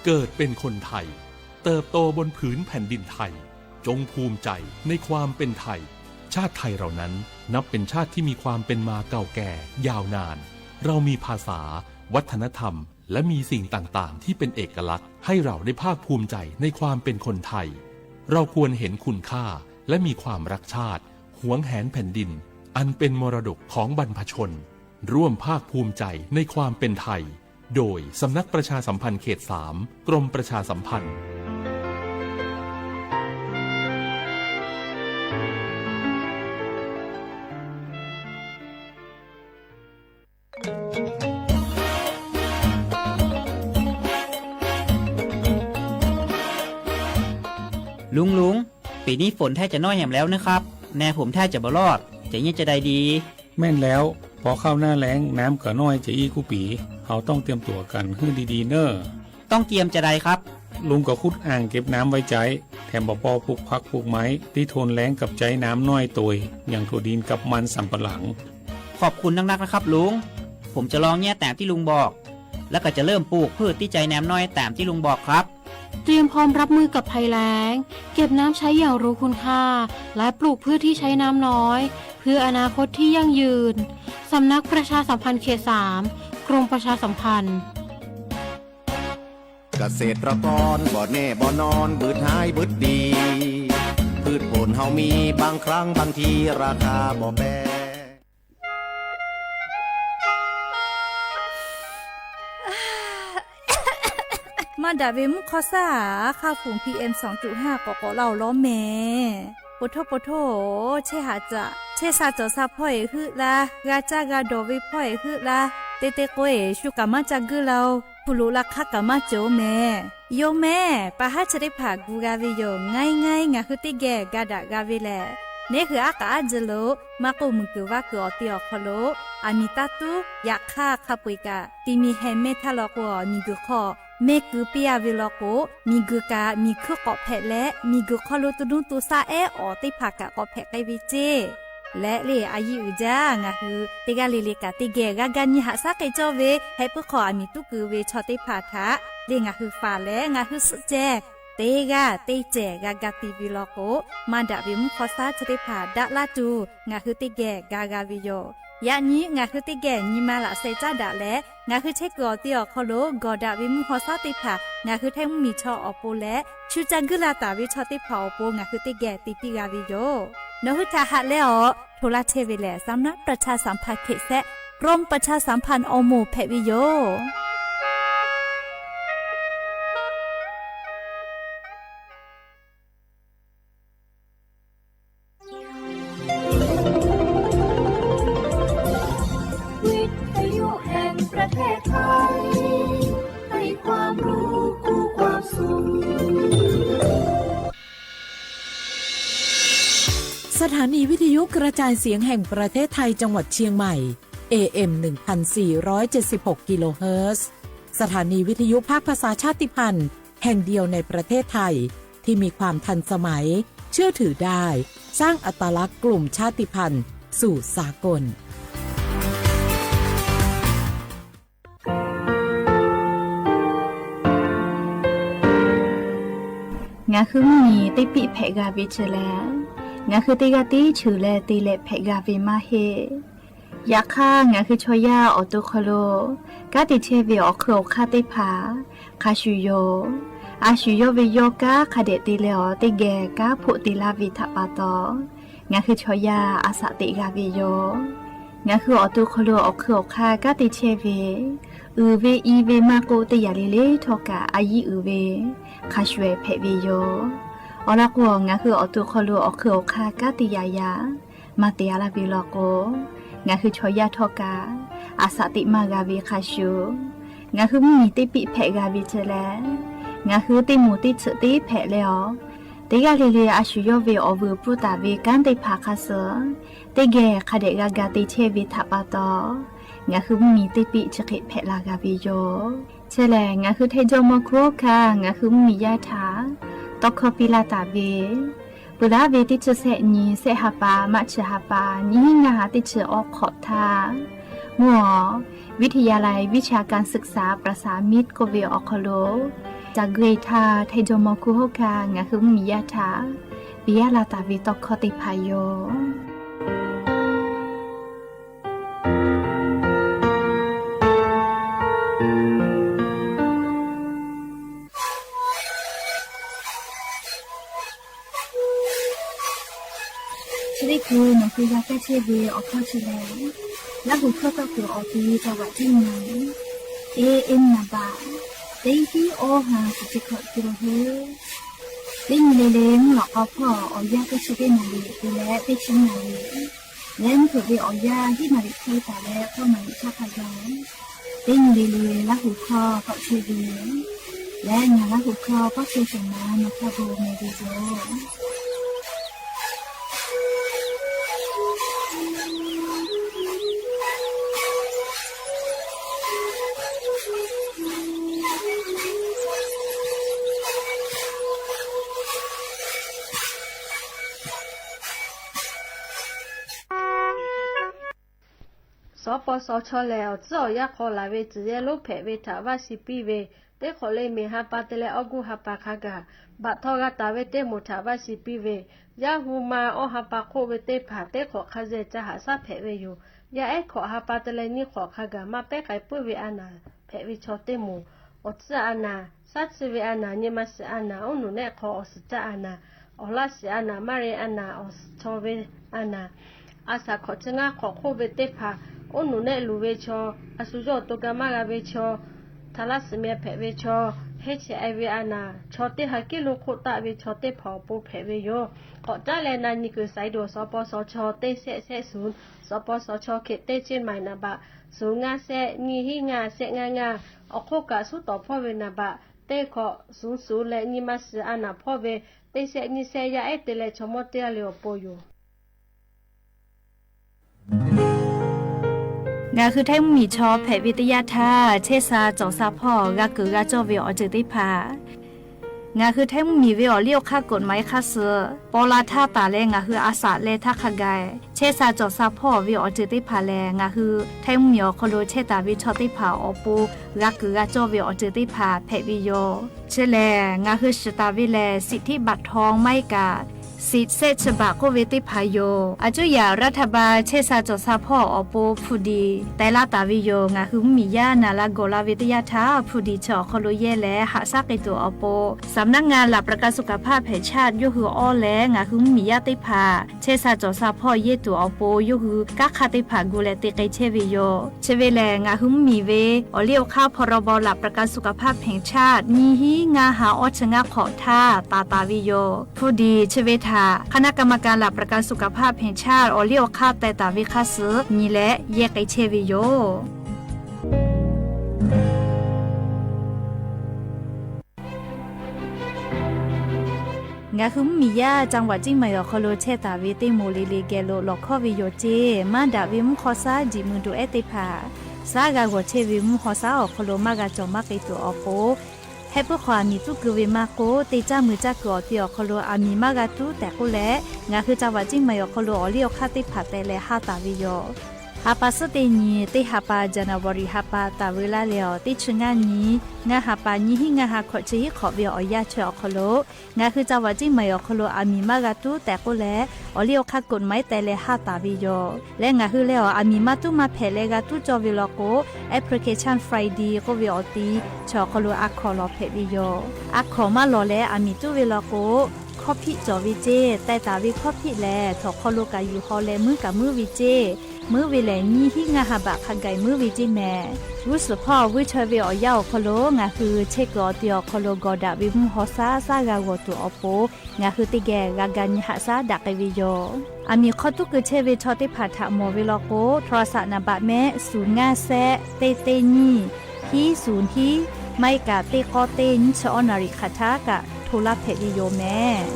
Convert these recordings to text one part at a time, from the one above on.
เกิดเป็นคนไทย เติบโตบนผืนแผ่นดินไทย จงภูมิใจในความเป็นไทย ชาติไทยเรานั้นนับเป็นชาติที่มีความเป็นมาเก่าแก่ยาวนาน เรามีภาษา วัฒนธรรม และมีสิ่งต่างๆ ที่เป็นเอกลักษณ์ ให้เราได้ภาคภูมิใจในความเป็นคนไทย เราควรเห็นคุณค่า และมีความรักชาติ หวงแหนแผ่นดิน อันเป็นมรดกของบรรพชน ร่วมภาคภูมิใจในความเป็นไทย โดยสำนักประชาสัมพันธ์เขต สาม กรมประชาสัมพันธ์ ลุง ลุง ปีนี้ฝนแทบจะน้อยแหมแล้วนะครับ แนผมแทบจะบ่รอด จะเยียะจะใดดี แม่นแล้ว พอเข้าหน้าแล้ง น้ำก็น้อยจะอี้กู้ปี เฮาต้องเตรียมตั๋วกั๋นหื้อดีๆ เน่อ ต้องเตรียมจะใดครับ ลุงก็ขุดอ่างเก็บน้ำไว้ใจ๊ แถมบ่าปอปลูกผักปลูกไม้ ตี้ทนแล้งกับใจ๊น้ำน้อยโตย อย่างถั่วดินกับมันสำปะหลัง ขอบคุณนักๆ นะครับลุง ผมจะลองเยียะตามที่ลุงบอก แล้วก็จะเริ่มปลูกพืชที่ใจ๊น้ำน้อยตามที่ลุงบอกครับ เตรียมพร้อมรับมือกับภัยแล้ง เก็บน้ำใช้อย่างรู้คุณค่า และปลูกพืชที่ใช้น้ำน้อย เพื่ออนาคตที่ยั่งยืน สำนักประชาสัมพันธ์เขต สาม กรมประชาสัมพันธ์ เกษตรกรบ่แน่บ่นอน บืดหายบืดดี พืชผลเฮามี บางครั้งบางทีราคาบ่แปร Maˇ daꞈ ve mvuhˇ hk'aw shaˉ aꞈ, hk'a hpfuhˍ PM สองจุดห้า k'awꞈ k'awꞈ laˇ-oˬ lawˉ mehˍ. Poˬ htoˇ poˬ htoˇ, chehˇ haꞈ caꞈ chehˇ sha cawˬ sha hpawˇ-eˬ heuˆ laˇ, g'a caˇ g'a dawˬ ve hpawˇ-eˬ heuˆ laˇ, te te k'o-eˬ shu kaꞈ maˇ ca guiˇ laˇ-oˬ, hpu loꞈ la hk'aˇ kaꞈ maˇ cawˬ mehˍ. Yoˬ mehˍ, pa haˉ chi teˇ hpaˍ gu g'a ve yoˬ. Ngaiˉ ngaiˉ ngaˬ hui teˇ geh ga daꞈ g'a ve lehˬ, neˉ hui aˉ k'aꞈ aˉ jeh lo maˇ k'oˆ, muiˬ kuiˬ vaˇ kuiˬ awˬ te awˬ hk'aw lo aˬ miˍ taˇ tuˉ. Yaꞈ hk'aˇ, hk'a peu-eˬ kaꞈ ti mi heh mehˇ htaˇ law k'o, miˬ guiˬ hk'aw mehˇ keu piˇ-a ve law k'o, miˬ guiˬ kaꞈ miˬ hkuiˇ k'awꞈ hpehꞈ leh, miˬ guiˬ hk'aw lo to nuˇ to shaˆ ehˉ awˬ teˇ hpaˍ kaꞈ k'awꞈ hpehꞈ k'ai ve ceˇ. Leh le, a yiˇ uiˍ jaˇ, ngaˬ hui teˇ g'aˇ le le kaꞈ teˇ geh g'a ga nyi haꞈ shaˉ k'ai cawˇ ve, heh puiˉ hk'aw aˬ miˍ tuˉ keu ve chaw teˇ hpaˍ htaꞈ le ngaˬ hui faˍ leh ngaˬ hui suhˆ ceh teˇ g'aˇ teˇ cehˬ g'a ga ti ve law k'o, maˇ daꞈ ve mvuhˇ hk'aw shaˉ chi teˇ hpaˍ daꞈ laˇ tuˬ ngaˬ hui teˇ geh ga g'a ve yoˬ. Yaꞈ nyi ngaˬ hui teˇ geh nyi ma laꞈ sheh caˉ daꞈ leh, ngaˬ hui chehˇ kuiˬ awˬ te awˬ hk'aw lo gawˬ daꞈ ve mvuhˇ hk'aw shaˉ teˇ hpaˍ ngaˬ hui htaiˇ mvuhˇmiˬ chaw awˬ pon leh, shu ca guiˇ la taˍ ve chaw teˇ hpaˍ awˬ pon ngaˬ hui teˇ geh te piˇ g'a ve yoˬ. Nawˬ hui htaꞈ haꞈ leh awˬ hto laˇ chehˇ ve lehˬ, สำนักประชาสัมพันธ์เขต แซด กรมประชาสัมพันธ์ awˬ moˍ hpehꞈ ve yoˬ. วิทยุแห่งประเทศไทย ให้ความรู้คู่ความสุข สถานีวิทยุกระจายเสียงแห่งประเทศไทยจังหวัดเชียงใหม่ เอเอ็ม หนึ่งพันสี่ร้อยเจ็ดสิบหก กิโลเฮิรตซ์ สถานีวิทยุภาคภาษาชาติพันธุ์แห่งเดียวในประเทศไทย ที่มีความทันสมัย เชื่อถือได้ สร้างอัตลักษณ์กลุ่มชาติพันธุ์สู่สากล Ngaˬ hui mvuhˇmiˬ teˇ piˆ hpehꞈ g'a ve chi lehˬ, ngaˬ hui teˇ g'aˇ tiˉ cheuˬ leh te leh hpehꞈ g'a ve maˇ heˆ. Yaꞈ hk'aˇ, ngaˬ hui chaw yaˇ awˬ to hk'aw lo kanˉ te chehˇ ve awˬ hkui awˬ hk'aˇ teˇ hpaˍ hk'a shuˍ yoˬ. A shu yawˇ ve yawˇ kanˉ hk'a dehꞈ te leh awˬ teˇ geh kanˉ hpoˆ te laˇ ve htaꞈ pa taw, ngaˬ hui chaw yaˇ a shaꞈ teꞈ g'a ve yoˬ. Ngaˬ hui awˬ to hk'aw lo awˬ hkui awˬ hk'aˇ kanˉ te chehˇ ve, uiˍ ve i ve maˇ k'oˆ, teˇ yanˇ le le htawˇ kaꞈ a yiˇ uiˍ ve hk'a shuˍ-ehˍ hpehꞈ ve yoˬ. Awˬ lawn k'o, ngaˬ hui awˬ to hk'aw lo awˬ hkui awˬ hk'aˇ kanˉ te yaꞈ yaꞈ maˇ te-a laˇ ve law k'o, ngaˬ hui chaw yaˇ htawˇ kaꞈ a shaꞈ teꞈ maˇ g'a ve hk'a shuˍ, ngaˬ hui mvuhˇmiˬ teˇ piˆ hpehꞈ g'a ve chi lehˬ, ngaˬ hui teˇ moˍ teˇ tsuhꞈ teˇ hpehꞈ leh awˬ, teˇ g'aˇ le le a shu yawˇ ve awˬ vuiˬ pfuhˇ taˍ ve kanˉ teˇ hpaˍ hk'a suhˍ teˇ geh hk'a dehꞈ g'a ga te chehˇ ve htaꞈ pa taw, ngaˬ hui mvuhˇmiˬ teˇ piˆ chi hk'e hpehꞈ la g'a ve yoˬ. Chi lehˬ, ngaˬ hui htaiˇ jawˇmawˇ hkunˉ hawˉ hkanˇ ngaˬ hui mvuhˇmiˬ yaˇ htaꞈ tawˇ hkawˇ piˇ laˇ taˍ ve, peuˬ laˉ ve teˇ chi sehˆ nyi sehˆ ha pa March ha pa nyiˇ hinˉ ngaˇ ha teˇ chi awˬ hk'awꞈ htaˇ, mvuhˇ awˬ วิทยาลัยวิชาการศึกษาประสานมิตร k'oˆ ve awˬ hk'aw lo Caˬ g'uiˬ htaˇ, htaiˍ jawˬ mawˬ hkuˇ hoˉ kaꞈ ngaˬ hui mvuhˇmiˬ yaˇ htaꞈ piˇ yaˇ la taˍ ve tawˇ hkawˇ teˇ hpaˍ yoˬ. Chi teˇ hkui nawˬ hui g'a kaˇ chehˇ ve awˬ hkawˇ chi lehˬ, Laˇ huˍ hkawˇ tawˇ kuiˬ awˬ pi caˇ vaꞈ tiˉ nyi, e e naˍ baꞈ, teˇ hiˉ awˇ ha chi chi hkawꞈ te la hui. Teˇ nyi le le mvuhˇ lawꞈ k'aw hpawˇ awˬ yanˇ teˇ chi teˇ naˍ riˍ te leh teˇ chi naˍ riˍ, leh mvuhˇ hpeuꞈ ve awˬ yanˇ hiˉ naˍ riˍ hk'e taˍ leh k'awˇ naˍ riˍ htaˇ hk'a gaˬ, teˇ nyi le le Laˇ huˍ hkawˇ k'awꞈ chehˇ ve yoˬ. Leh ngaˬ Laˇ huˍ hkawˇ k'awꞈ chehˇ shehˍ ma nawˬ htaꞈ bon meh ve yoˬ. Suhˍ paw suhˍ chaw lehˬ, awˬ tcuhˉ awˬ yanˇ hk'aw laˬ ve tcuhˬ yehˇ lonˉ hpehꞈ ve htaꞈ vaˇ shiˍ piˇ ve, teˇ hk'awꞈ leh miˬ ha pa te leh awˇ guˇ ha pa hk'a gaˬ, baꞈ htaw g'a taˍ ve teˇ moˍ htaꞈ vaˇ shiˍ piˇ ve, yaˇ hu ma awˇ ha pa hk'oˆ ve teˇ hpaˍ teˇ hk'awꞈ hk'a zeh ca haꞈ shaˉ hpehꞈ ve yoˬ. Yaˇ ehˉ hkawꞈ ha pa te leh nyiˇ hk'awꞈ hk'a gaˬ maˇ pehˉ k'ai puiˉ ve a naˍ hpehꞈ ve chaw teˇ moˍ, awˬ tcuhˉ a naˍ, shaˉ chi ve a naˍ, nyi ma shiˍ a naˍ, oˉ nuˬ nehˆ hk'aw awˬ suhˍ caˇ a naˍ, awˬ laˇ shiˍ a naˍ, maˇ re a naˍ, awˬ suhˍ chaw ve a naˍ, a shaꞈ hkawꞈ chi ngaˇ hk'awꞈ hk'oˆ ve teˇ hpaˍ, oˉ nuˬ nehˆ luˬ ve chaw, a shu yawˇ awˬ to ga maˇ g'a ve chaw, tha laˇ suhˍ meh hpehꞈ ve chaw, heˆ chehˇ e ve a naˍ, chaw teˇ ha kiˉ lo hk'oˆ taˆ ve chaw teˇ hpaˍ awˬ pon hpehꞈ ve yoˬ. K'awꞈ caˉ leh na nyi kuiˬ saiˍ duˬ suhˍ paw suhˍ chaw teˇ shehˆ shehˆ suhˍ, suhˍ paw suhˍ chaw hkeh teˇ chi maiˍ naˍ baꞈ suhˍ ngaˇ shehˆ nyiˇ hiˉ ngaˇ shehˆ ngaˇ ngaˇ, awˬ hk'oˆ kaꞈ suhˉ tawˍ hpawˇ ve naˍ baꞈ teˇ hkawꞈ suhˍ suhˍ leh nyi ma shiˍ a naˍ hpawˇ ve teˇ shehˆ nyiˇ shehˆ yaˇ ehˉ te leh chaw mawˇ teˇ g'aˇ le awˬ pon yoˬ. Ngaˬ hui Htaiˇ mvuhˇmiˬ chaw hpehꞈ ve teˇ yanˇ htaˇ, chehˇ sha cawˬ sha hpawˇ g'a kuiˬ g'a cawˇ ve awˬ ceuˬ teˇ hpaˍ, ngaˬ hui Htaiˇ mvuhˇmiˬ ve awˬ liˇ awˬ hk'aˇ กฎหมาย hk'aˇ suh paw la htaˇ taˍ leh ngaˬ hui a shaꞈ leh htaˇ hk'a gaˬ, chehˇ sha cawˬ sha hpawˇ ve awˬ ceuˬ teˇ hpaˍ lehˬ, ngaˬ hui Htaiˇ mvuhˇmiˬ awˬ hk'aw lo chehˇ taˍ ve chaw teˇ hpaˍ awˬ pon g'a kuiˬ g'a cawˇ ve awˬ ceuˬ teˇ hpaˍ hpehꞈ ve yoˬ. Chi lehˬ, ngaˬ hui shiˍ taˍ ve lehˬ, สิทธิบัตรทอง maˇ heˆ kaꞈ สิทธิ์ shehˆ chi baꞈ k'oˆ ve teˇ hpaˍ yoˬ. A cuˉ yaꞈ รัฐบาล chehˇ sha cawˬ sha hpawˇ awˬ pon hpu diˍ teh laˇ taˍ ve yoˬ. Ngaˬ hui mvuhˇmiˬ yaˇ naˍ la gawˬ la ve teˇ yanˇ htaˇ, hpu diˍ chi awˬ hk'aw lo yehˇ leh haꞈ shaˉ k'ai tuˬ awˬ pon สำนักงานหลักประกันสุขภาพแห่งชาติ yawˇ hui awˇ leh ngaˬ hui mvuhˇmiˬ yaˇ teˇ hpaˍ chehˇ sha cawˬ sha hpawˇ yehˇ tuˬ awˬ pon yawˇ hui kanˉ hk'aˇ teˇ hpaˍ gu leh te k'ai chehˇ ve yoˬ. Chi ve lehˬ, ngaˬ hui mvuhˇmiˬ ve awˬ liˇ awˬ hk'aˇ พรบหลักประกันสุขภาพแห่งชาติ nyiˇ hiˉ ngaˇ ha awˇ chi ngaˇ hk'awꞈ htaˇ taˍ taˍ ve yoˬ. Hpu diˍ chi ve htaꞈ คณะกรรมการหลักประกันสุขภาพแห่งชาติ awˬ liˇ awˬ hk'aˇ teh taˍ ve hk'aˇ suh nyi leh yehˇ k'ai chehˇ ve yoˬ. Ngaˬ hui mvuhˇmiˬ yaˇ จังหวัดเชียงใหม่ awˬ hk'aw lo chehˇ taˍ ve teˇ moˍ le le geh lo lawˬ hkawˇ ve yoˬ ceˇ. Maˇ daꞈ ve mvuhˇ hk'aw shaˉ jiꞈ mui duˬ ehˉ teˇ hpaˍ, shaˉ g'a g'awˬ chehˇ ve mvuhˇ hk'aw shaˉ awˬ hk'aw lo maˇ g'a cawˬ maˇ k'ai tuˬ awˬ pon, hehˆ puiˉ hk'aw aˬ miˍ tuˉ keu ve maˇ k'oˆ, teˇ caˇ mui caˇ kuiˬ awˬ ti awˬ hk'aw lo aˬ miˍ maˇ g'a tuˉ tehꞈ k'oˆ leh, ngaˬ hui จังหวัดเชียงใหม่ awˬ hk'aw lo awˬ liˇ awˬ hk'aˇ teˇ hpaˍ teh leh haˇ taˍ ve yoˬ. Ha pa suhˉ teˇ nyi teˇ ha pa January ha pa taˍ veu laˇ leh awˬ teˇ chi ngaˇ nyi, ngaˇ ha pa nyiˇ hiˉ ngaˇ ha hkawꞈ chi hiˉ hk'awꞈ ve awˬ yanˇ chi awˬ hk'aw lo, ngaˬ hui จังหวัดเชียงใหม่ awˬ hk'aw lo aˬ miˍ maˇ g'a tuˉ tehꞈ k'oˆ leh, awˬ liˇ awˬ hk'aˇ กฎหมาย teh leh haˇ taˍ ve yoˬ. Leh ngaˬ hui leh awˬ aˬ miˍ maˇ tuˉ maˇ hpehꞈ leh g'a tuˉ cawˇ ve law k'o, Application Friday k'oˆ ve awˬ ti chi awˬ hk'aw lo a hkawꞈ lawˬ hpehꞈ ve yoˬ. A hkawꞈ maˇ lawˬ leh aˬ miˍ tuˉ ve law k'o, hkawˇ hpiˆ cawˬ ve ceˇ. Teh taˍ ve hkawˇ hpiˆ lehˬ, htawnˍ hk'aw lo kaꞈ yuˬ haw leh muiˉ kaꞈ muiˉ ve ceˇ. Muiˉ ve lehˬ, nyiˇ hiˉ ngaˇ ha baꞈ hk'a gaˬ muiˉ ve ceˇ mehˍ. G'uˇ suhˍ hpawˇ g'uˇ chaweh ve awˬ yanˇ awˬ hk'aw lo ngaˬ hui chehˇ kuiˬ awˬ ti awˬ hk'aw lo gawˬ daꞈ ve mvuhˇ hk'aw shaˉ shaˉ g'a g'awˬ tuˬ awˬ pon, ngaˬ hui teˇ geh g'a ga nyi haꞈ shaˉ daꞈ k'ai ve yoˬ. Aˬ miˍ hk'aw tuˉ keu chehˇ ve chaw teˇ hpaˍ htaꞈ mawˬ ve law k'o, โทรศัพท์ naˍ baꞈ mehˆ suhˍ ngaˇ shehˆ teˇ teˇ nyiˇ, hiˉ suhˍ hiˉ, maˇ heˆ kaꞈ teˇ k'awˇ teˇ nyiˇ chi awˇ naˍ riˍ hk'aˬ htaˇ kaꞈ โทร laˇ hpehꞈ ve yoˬ mehˍ.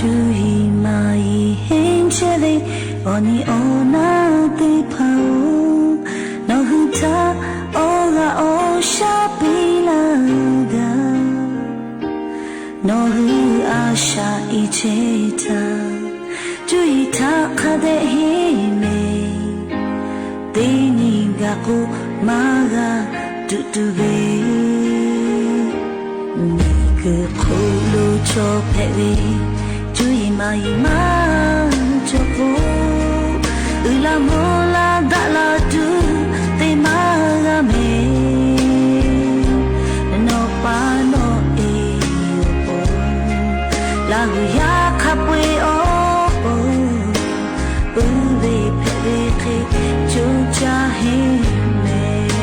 Cuˇ yiˍ maˍ yiˍ henˇ chehˇ ve awˬ nyi awˬ naˆ teˇ hpaˍ-oˬ, nawˬ hui htaꞈ awˬ g'aˇ awˬ shaˉ piˇ laˇ gaˇ. Nawˬ hui a shaꞈ i chehˇ htaˇ, cuˇ yiˍ htaꞈ hk'a dehꞈ henˇ mehˍ. Teˇ nyi gaˬ k'o maˇ g'a tuꞈ tuˬ ve, miˬguiˬ hk'oˆ lo chaw hpehꞈ ve cuˇ yiˍ maˍ yiˍ maˇ cawˬ k'o, uiˍ la mvuh la daꞈ la tuˬ te maˇ g'a mehˍ. Nawˬ pa nawˬ e awˬ pon, Laˇ huˍ yaˇ hk'a peu-eˬ awˬ pon, puiˉ ve hpehꞈ ve hk'e coˇ caˇ henˇ mehˍ.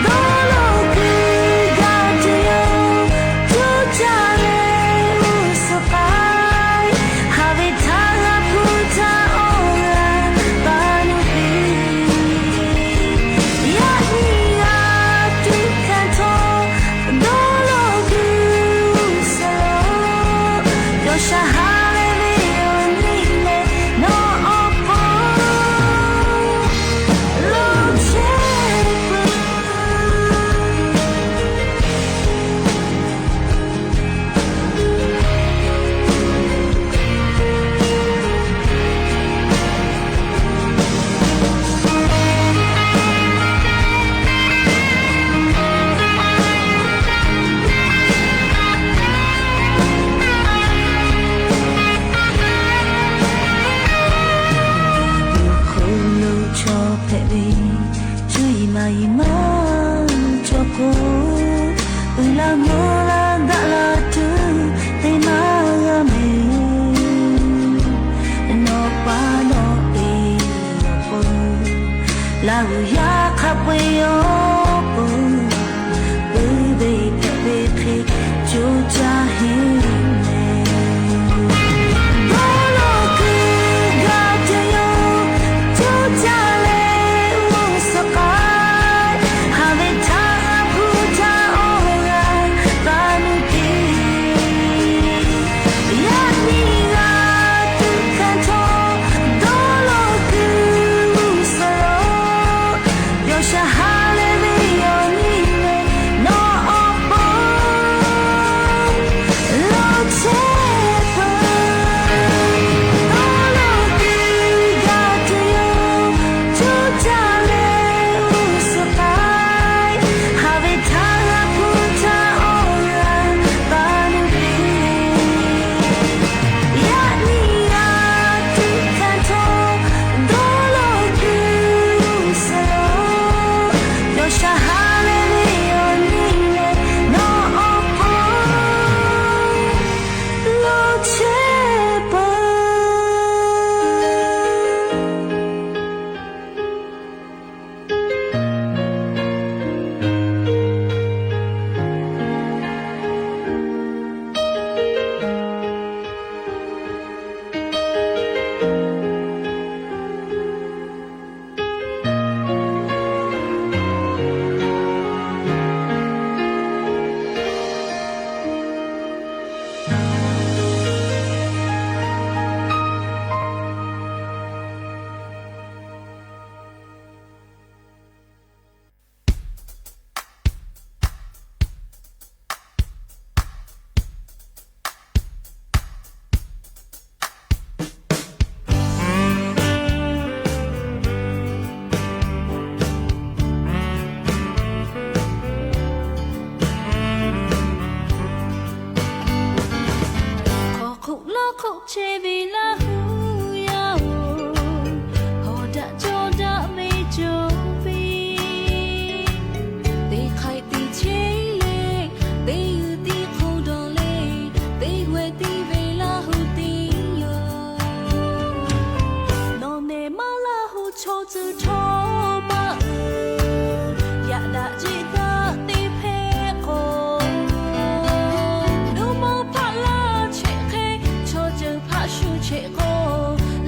Dawˇ law kuiˬ gaˬ tuˬ yoˬ, coˇ caˇ leh g'uˇ suhˍ k'ai, haˍ ve htaˇ g'a hpuˇ htaˇ awˬ g'aˇ pa nuˇ piˇ. Yaꞈ nyi g'a tuꞈ hkanˍ htawˇ, dawˇ law kuiˬ g'uˇ suhˍ lo, yawˇ shaˍ ha leh ve awˬ nyi leh nawˬ awˬ pon lo chehˇ peuˬ. Hk'oˆ lo chaw hpehꞈ ve cuˇ yiˍ maˍ yiˍ maˇ cawˬ k'o, uiˍ la mvuh la daꞈ la tuˬ te maˇ g'a mehˍ. Nawˬ pa nawˬ e awˬ pon, Laˇ huˍ yaˇ hk'a peu-eˬ awˬ pon, puiˉ ve hpehꞈ ve hk'e coˇ caˇ henˇ mehˍ. Dawˇ law kuiˬ gaˬ tuˬ yoˬ, coˇ caˇ leh g'uˇ suhˍ k'ai, haˍ ve htaˇ g'a hpuˇ htaˇ awˬ g'aˇ pa nuˇ piˇ. Yaꞈ nyi g'a tuꞈ hkanˍ htawˇ, dawˇ law kuiˬ g'uˇ suhˍ lo, yawˇ shaˍ ha leh ve awˬ nyi leh nawˬ awˬ pon lo chehˇ peuˬ. Dawˇ law kuiˬ gaˬ tuˬ yoˬ, coˇ caˇ leh g'uˇ suhˍ k'ai, haˍ ve htaˇ g'a hpuˇ htaˇ awˬ g'aˇ pa nuˇ piˇ. Yaꞈ nyi g'a tuꞈ hkanˍ htawˇ, dawˇ law kuiˬ g'uˇ suhˍ lo, yawˇ shaˍ ha leh ve awˬ nyi leh nawˬ awˬ pon lo chehˇ peuˬ. Hk'aw hk'oˆ laˇ hk'oˆ chehˇ ve Laˇ huˍ yaˇ-oˬ, hawˬ daꞈ cawˇ daꞈ ve cawˬ ve, teˇ hk'aiꞈ teˇ cheˇ leh, teˇ g'uiˬ teˇ hk'oˆ dawˬ leh, teˇ g'aˇ tiˉ ve Laˇ huˍ teˇ yoˬ. Nawˬ nehˬ maˇ Laˇ huˍ chaw tcuh htawˇ maˇ uiˍ, yaꞈ daꞈ jeˆ daꞈ teˇ hpehˇ k'o, nuˇ mawˇ hpaˆ laˇ cheꞈ hk'e, chaw ceuˬ hpaˆ shu cheꞈ k'o,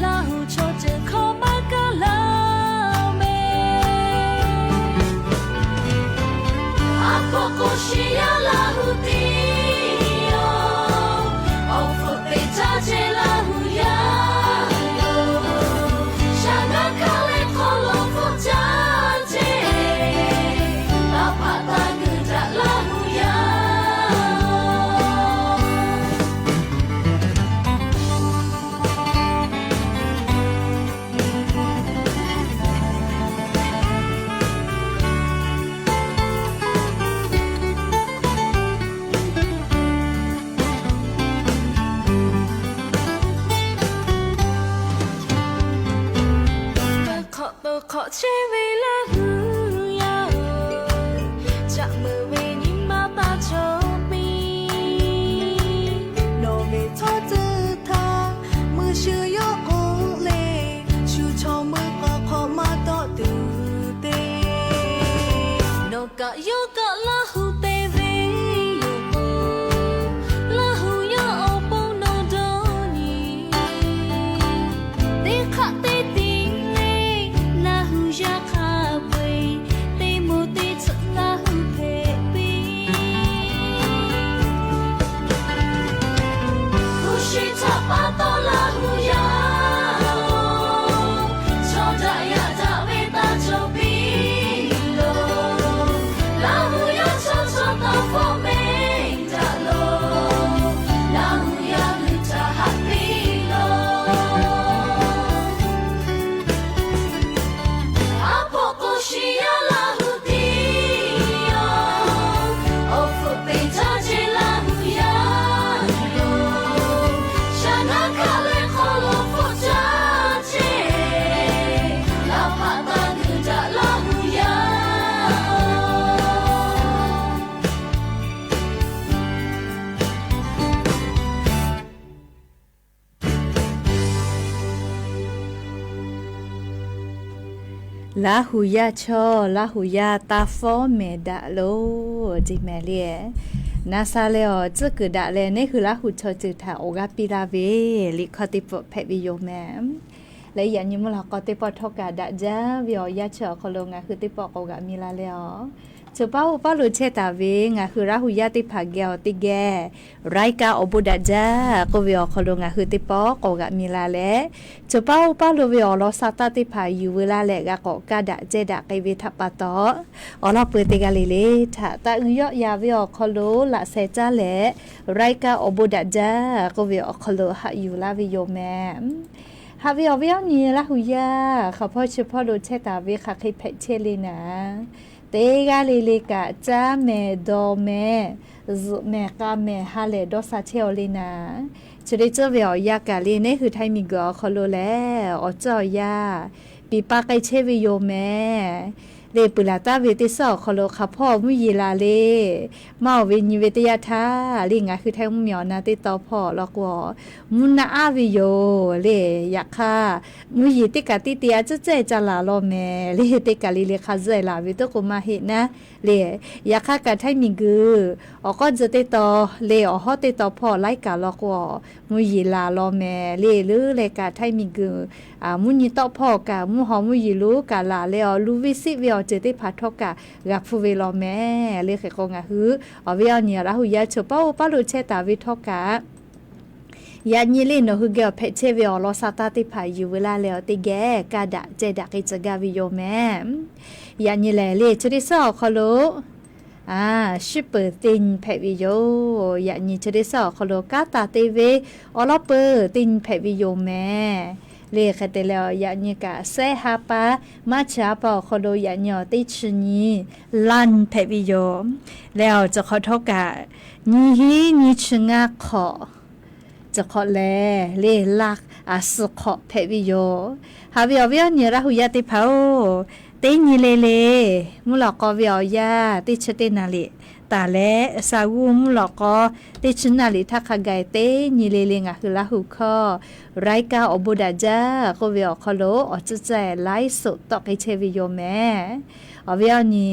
Laˇ huˍ chaw ceuˬ hkawˇ maˇ kaˇ laˇ mehˍ. A hk'aw k'o shiˍ yaˇ Laˇ huˍ teˇ yoˬ. Awˬ hpfuhˆ teˇ Chehˇ ve Laˇ hu yaˇ-oˬ, caꞈ meuˍ ve nyi ma taˇ cawˬ piˇ. Nawˬ ve htawˇ tcuhˇ htaˇ mui shu yawˇ k'oˆ le, shu chaw mui k'awꞈ hk'awꞈ maˇ tawˆ tuˬ te. Nawˬ kaꞈ yawˇ kaꞈ Laˇ hu te ve yoˬ k'o, Laˇ hu yaˇ awˬ pon nawˬ dawˇ nyi. Teˇ hk'aˆ teˇ tiˉ le, Laˇ hu yaˇ hk'a peu-eˬ, teˇ moˍ teˇ tsuhꞈ Laˇ hu hpehꞈ piˇ. Hpu shi htaꞈ pa taw Laˇ hu yaˇ-oˬ, chaw daꞈ yaꞈ daꞈ ve taˇ cawˬ piˇ loˬ. Laˇ hu yaˇ chaw chaw taw fawˉ mehˍ daꞈ loˬ. Laˇ hu yaˇ hui htaꞈ haꞈ piˇ loˬ. Aˉ hpawˆ k'o shi yaˇ Laˇ hu tiˉ yoˬ. Awˬ hpfuhˆ peꞈ caˇ ce Laˇ hu yaˇ yoˬ. Shaˍ naˆ hkaˆ leh hk'aw lo hpfuhˆ caˇ ce, laˇ hpaꞈ taˇ g'uiˬ daꞈ Laˇ hu yaˇ. Laˇ hu yaˇ chaw, Laˇ hu yaˇ taˇ fawˉ mehˍ daꞈ loˬ, teˇ mehˍ le. Na sha leh awˬ tcuhˉ kuiˬ daꞈ leh neˇ hui Laˇ hu chaw ceuˬ htaꞈ awˬ g'aˇ piˇ laˇ ve liꞈ hkawˇ teˇ pawˆ hpehꞈ ve yoˬ mehˍ. Leh yaꞈ nyi mvuhˇ lawˬ k'aw teˇ pawˆ htawˇ kaꞈ daꞈ jaˇ ve awˬ yanˇ chi awˬ hk'aw lo ngaˬ hui teˇ pawˆ k'awꞈ g'aꞈ mi la leh awˬ, choˬ paˉ oˇ paˉ lo chehˇ taˍ ve ngaˬ hui Laˇ hu yaˇ teˇ hpaˍ geh awˬ teˇ geh รายการ awˬ bon daꞈ jaˇ k'oˆ ve awˬ hk'aw lo ngaˬ hui teˇ pawˆ k'awꞈ g'aꞈ mi la leh, choˬ paˉ oˇ paˉ lo ve awˬ lawn sa taˇ teˇ hpaˍ yuˬ veu laˇ leh g'a k'awꞈ kaˇ daꞈ cehˇ daꞈ k'ai ve htaꞈ pa taw, awˬ lawn peuˬ teˇ g'aˇ le le htaꞈ taˇ uiˍ yawˆ ya ve awˬ hk'aw lo laꞈ sheh caˇ leh รายการ awˬ bon daꞈ jaˇ k'oˆ ve awˬ hk'aw lo haꞈ yuˬ laˇ ve yoˬ mehˍ. Haꞈ ve awˬ viˉ awˬ nyi Laˇ hu yaˇ hk'aˬ hpawˇ chi hpawˇ lo chehˇ taˍ ve hk'aˬ hk'e hpehꞈ chehˇ le naˍ, teˇ g'aˇ le le kaꞈ caˇ mehˍ dawˬ mehˍ, zuhꞈ mehˍ k'a mehˍ ha lehˬ dawˇ sha chehˇ aw le naˍ. Chi teˇ ceuˬ ve awˬ yanˇ kaꞈ le neˇ hui Htaiˇ miˬguiˬ awˬ hk'aw lo lehˬ awˬ ceuˬ awˬ yanˇ piˍ pa k'ai chehˇ ve yoˬ mehˍ. Le peuˬ laˬ taˍ ve teˇ suhˉ awˬ hk'aw lo hk'aˬ hpawˇ mvuhˇ yeˬ laˬ le maˇ oˬ ve nyi ve teˇ yanˇ htaˇ le ngaˬ hui Htaiˇ mvuhˇmiˬ awˬ na teˇ taw hpawˇ law k'o, mvuhˇ naˆ aˉ ve yoˬ le. Yaꞈ hk'aˇ mvuhˇ yeˬ teˇ kaꞈ teˇ te a tcuhˉ tcuhˉ ca laˬ law mehˍ le. Teˇ kaꞈ le le hk'a zuhˆ e laˬ ve toˉ k'o maˇ heˆ naˉ le. Yaꞈ hk'aˇ kaꞈ Htaiˇ miˬguiˬ awˬ k'awˇ tcuh teˇ taw le awˬ hawˉ teˇ taw hpawˇ laiˉ kaꞈ law k'o, mvuhˇ yeˬ laˬ law mehˍ le. Leuˉ leh kaꞈ Htaiˇ miˬguiˬ mvuhˇ nyi tawˆ hpawˇ kaꞈ mvuhˇ haw mvuhˇ yeˬ lonˉ kaꞈ laˬ leh awˬ lu ve siˆ ve awˬ ceuˬ teˇ hpaˍ htawˇ kaꞈ g'a hpuˇ ve law mehˍ le. Hk'e k'o ngaˬ hui awˬ viˉ awˬ nyi Laˇ hu yaˇ choˬ paˉ oˇ paˉ lo chehˇ taˍ ve htawˇ kaꞈ yaꞈ nyi le nawˬ hui geh awˬ hpehꞈ chehˇ ve awˬ lawn sa taˇ teˇ hpaˍ yuˬ veu laˇ leh awˬ teˇ geh kaˇ daꞈ cehˇ daꞈ k'ai tcuh gaˇ ve yoˬ mehˍ. Yaꞈ nyi lehˬ le chi teˇ suhˉ awˬ hk'aw lo shiˉ peuˬ teˇ nyi hpehꞈ ve yoˬ. Yaꞈ nyi chi teˇ suhˉ awˬ hk'aw lo kanˉ taˍ te ve awˬ lawn peuˬ teˇ nyi hpehꞈ ve yoˬ mehˍ. Le hk'e te leh yaꞈ nyi kaꞈ shehˆ ha pa March ha pa awˬ hk'aw lo yaꞈ nyi awˬ teˇ chi nyi ล้าน hpehꞈ ve yoˬ. Leh awˬ ceuˬ hk'awꞈ htawˇ kaꞈ nyiˇ hinˉ nyiˇ chi ngaˇ hk'awꞈ ceuˬ hk'awꞈ lehˬ le ล้าน suhˍ hk'awꞈ hpehꞈ ve yoˬ. Haꞈ ve awˬ viˉ awˬ nyi Laˇ hu yaˇ teˇ hpaˍ-oˬ, teˇ nyi le le mvuhˇ lawˬ k'aw ve awˬ yanˇ teˇ chi teˇ naˍ riˍ taˍ leh, sha g'uˇ mvuhˇ lawˬ k'aw teˇ chi naˍ riˍ htaˇ hk'a gaˬ teˇ nyi le le ngaˬ hui Laˇ hu hkawˇ รายการ awˬ bon daꞈ jaˇ k'oˆ ve awˬ hk'aw lo awˬ tcuhˉ tcuhˉ laiˉ suhˍ tawˆ k'ai chehˇ ve yoˬ mehˍ. Awˬ viˉ awˬ nyi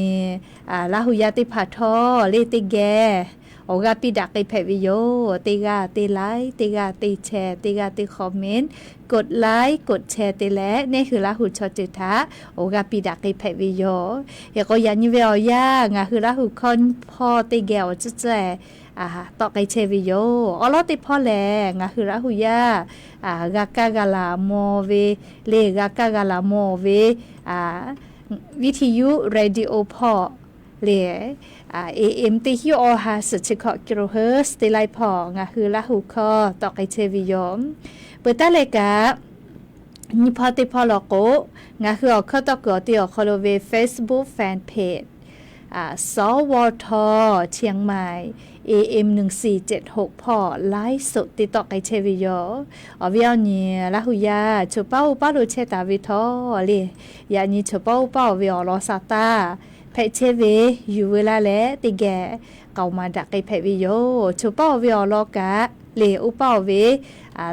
Laˇ hu yaˇ teˇ hpaˍ htawˇ le teˇ geh awˬ g'aˇ piˇ daꞈ k'ai hpehꞈ ve yoˬ. Teˇ g'aˇ teˇ laiˉ, teˇ g'aˇ teˇ share, teˇ g'aˇ teˇ comment, กดไลค์ กดแชร์ te leh neˇ hui Laˇ hu chaw ceuˬ htaꞈ awˬ g'aˇ piˇ daꞈ k'ai hpehꞈ ve yoˬ. Hk'e k'o yaꞈ nyi ve awˬ yanˇ ngaˬ hui Laˇ hu hkawˇ hpawˇ teˇ geh awˬ tcuhˉ tcuhˉ tawˆ k'ai chehˇ ve yoˬ. Awˬ lawn teˇ hpawˇ lehˬ ngaˬ hui Laˇ hu yaˇ g'a kaˇ g'a laˬ maw ve le, g'a kaˇ g'a laˬ maw ve viˉ hti yuˇ radio hpawˇ le, AM teˇ hinˉ awˬ ha suhˍ chi hkawꞈ kilohertz teˇ laiˉ hpawˇ ngaˬ hui Laˇ hu hkawˇ tawˆ k'ai chehˇ ve yoˬ. Peuˬ taˉ leh kaꞈ nyi hpawˇ teˇ hpawˇ law k'o, ngaˬ hui awˬ hkawˇ tawˆ kuiˬ awˬ te awˬ hk'aw lo ve Facebook fan page สวท เชียงใหม่ เอเอ็ม หนึ่งสี่เจ็ดหก hpawˇ ไลฟ์สด te tawˆ k'ai chehˇ ve yoˬ. Awˬ viˉ awˬ nyi Laˇ hu yaˇ choˬ paˉ oˇ paˉ lo chehˇ taˍ ve htawˇ le, yaꞈ nyi choˬ paˉ oˇ paˉ awˬ ve awˬ lawn sa taˇ hpehꞈ chehˇ ve yuˬ veu laˇ leh teˇ geh k'aoˍ maˍ daꞈ k'ai hpehꞈ ve yoˬ. Choˬ paˉ awˬ ve awˬ lawn kaꞈ le, oˇ paˉ awˬ ve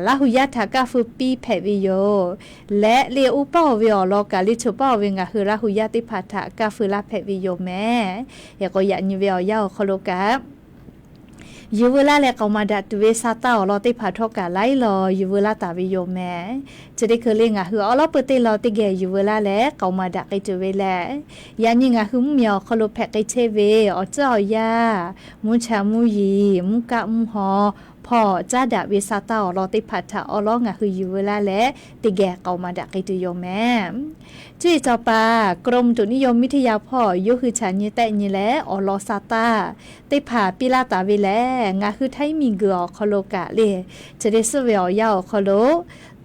Laˇ hu yaˇ htaꞈ kaˇ feu piˇ hpehꞈ ve yoˬ. Leh le oˇ paˉ awˬ ve awˬ lawn kaꞈ le, choˬ paˉ awˬ ve ngaˬ hui Laˇ hu yaˇ teˇ hpaˍ htaꞈ kaˇ feu laˇ hpehꞈ ve yoˬ mehˍ. Hk'e k'o yaꞈ nyi ve awˬ yanˇ awˬ hk'aw lo kaꞈ yuˬ veu laˇ leh k'aoˍ maˍ daꞈ tuˬ ve sa taˇ awˬ lawn teˇ hpaˍ htawˇ kaꞈ laiˉ law yuˬ veu laˇ taˍ ve yoˬ mehˍ. Chi teˇ hkui le ngaˬ hui awˉ lawˉ peu teˇ law teˇ geh yuˬ veu laˇ leh k'aoˍ maˍ daꞈ k'ai tuˬ ve lehˬ, yaꞈ nyi ngaˬ hui mvuhˇmiˬ awˬ hk'aw lo hpehꞈ k'ai chehˇ ve awˬ tcuhˉ awˬ yanˇ, mvuhˇ cha mvuhˇ yeˬ, mvuhˇ kaˆ mvuhˇ haw hpawˇ caˉ daꞈ ve sa taˇ awˬ lawn teˇ hpaˍ htaꞈ awˉ lawˉ ngaˬ hui yuˬ veu laˇ leh teˇ geh k'aoˍ maˍ daꞈ k'ai tuˬ yoˬ mehˍ. Cuˇ yiˍ cawˬ paˍ กรมอุตุนิยมวิทยา hpawˇ yawˇ hui chaꞈ nyi tehˆ nyi leh awˬ lawn sa taˇ teˇ hpaˍ piˇ laˇ taˍ ve lehˬ, ngaˬ hui Htaiˇ miˬguiˬ awˬ hk'aw lo kaꞈ le, chi teˇ suhˉ ve awˬ yanˇ awˬ hk'aw lo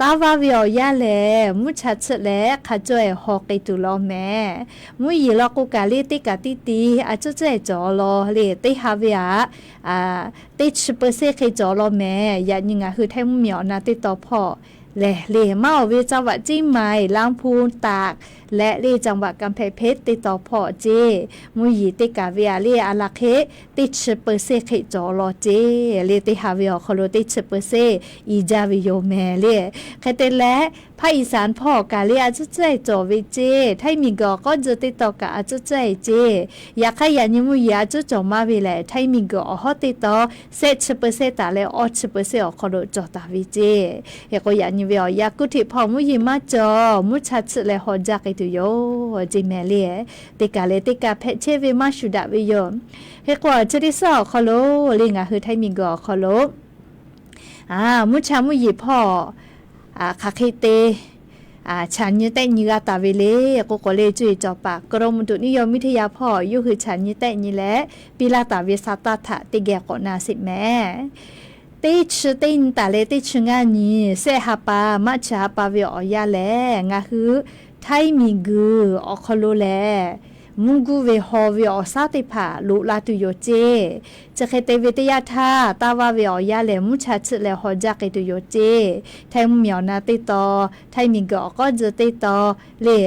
taˇ vaˇ ve awˬ yanˇ lehˬ mvuhˇ cha tsuhˆ leh hk'a cawˇ-ehˍ haw k'ai tuˬ law mehˍ. Mvuhˇ yeˬ law k'o kaꞈ le teˇ kaꞈ tiˇ ti a cuˉ cuˉ-ehˍ cawˬ law le, teˇ ha ve aꞈ teˇ chi เปอร์เซ็นต์ hk'e cawˬ law mehˍ. Yaꞈ nyi ngaˬ hui Htaiˇ mvuhˇmiˬ awˬ na teˇ tawn hpawˇ lehˬ le, maˇ awˬ ve จังหวัดเชียงใหม่ ลำพูน ตาก leh le จังหวัดกำแพงเพชร teˇ tawn hpawˇ ceˇ, mvuhˇ yeˬ teˇ kaꞈ ve aꞈ le a laˬ hk'e teˇ chi เปอร์เซ็นต์ hk'e cawˬ law ceˇ le, teˇ ha ve awˬ hk'aw lo teˇ chi เปอร์เซ็นต์ i jaˇ ve yoˬ mehˍ le. Hk'e te leh ภาคอีสาน hpawˇ kaꞈ le a cuˉ cuˉ-ehˍ cawˬ ve ceˇ, Htaiˇ miˬguiˬ awˬ k'awˇ tzuh teˇ tawn kaꞈ a cuˉ cuˉ-ehˍ ceˇ. Yaꞈ hk'aˇ yaꞈ nyi mvuhˇ yeˬ a cuˉ cawˬ maˇ ve lehˬ, Htaiˇ miˬguiˬ awˬ hawˉ teˇ tawn shehˆ chi เปอร์เซ็นต์ taˍ leh awˇ chi เปอร์เซ็นต์ awˬ hk'aw lo cawˬ taˍ ve ceˇ. Hk'e k'o yaꞈ nyi ve awˬ yanˇ กรุงเทพ hpawˇ mvuhˇ yeˬ maˇ cawˬ, mvuhˇ cha tsuhˆ leh haw jaˇ k'ai tuˬ yoˬ ceˇ mehˍ le. Teˇ kaꞈ leh teˇ kaꞈ hpehꞈ chehˇ ve maˇ shuˍ daꞈ ve yoˬ. Hk'e k'o chi teˇ suhˉ awˬ hk'aw lo le ngaˬ hui Htaiˇ miˬguiˬ awˬ hk'aw lo mvuhˇ cha mvuhˇ yeˬ hpawˇ hk'aˬ hk'e te chaꞈ nyi tehˆ nyi g'a taˍ ve le k'oˆ k'o le, cuˇ yiˍ cawˬ paˍ กรมอุตุนิยมวิทยา hpawˇ yawˇ hui chaꞈ nyi tehˆ nyi leh piˇ laˇ taˍ ve sa taˇ htaꞈ teˇ geh k'awꞈ na sheˍ mehˍ. Teˇ chi teˇ nyi taˍ leh teˇ chi ngaˇ nyi shehˆ ha pa maˇ chi ha pa ve awˬ yanˇ lehˬ, ngaˬ hui Htaiˇ miˬguiˬ awˬ hk'aw lo lehˬ mvuhˇ guˇ ve haw ve awˬ shaˉ teˇ hpaˍ loꞈ la tuˬ yoˬ ceˇ. Chi hk'e te ve teˇ yanˇ htaˇ, taˇ vaˇ ve awˬ yanˇ lehˬ mvuhˇ cha tsuhˆ leh haw jaˇ k'ai tuˬ yoˬ ceˇ. Htaiˇ mvuhˇmiˬ awˬ na teˇ tawn, Htaiˇ miˬguiˬ awˬ k'awˇ tzuh teˇ tawn le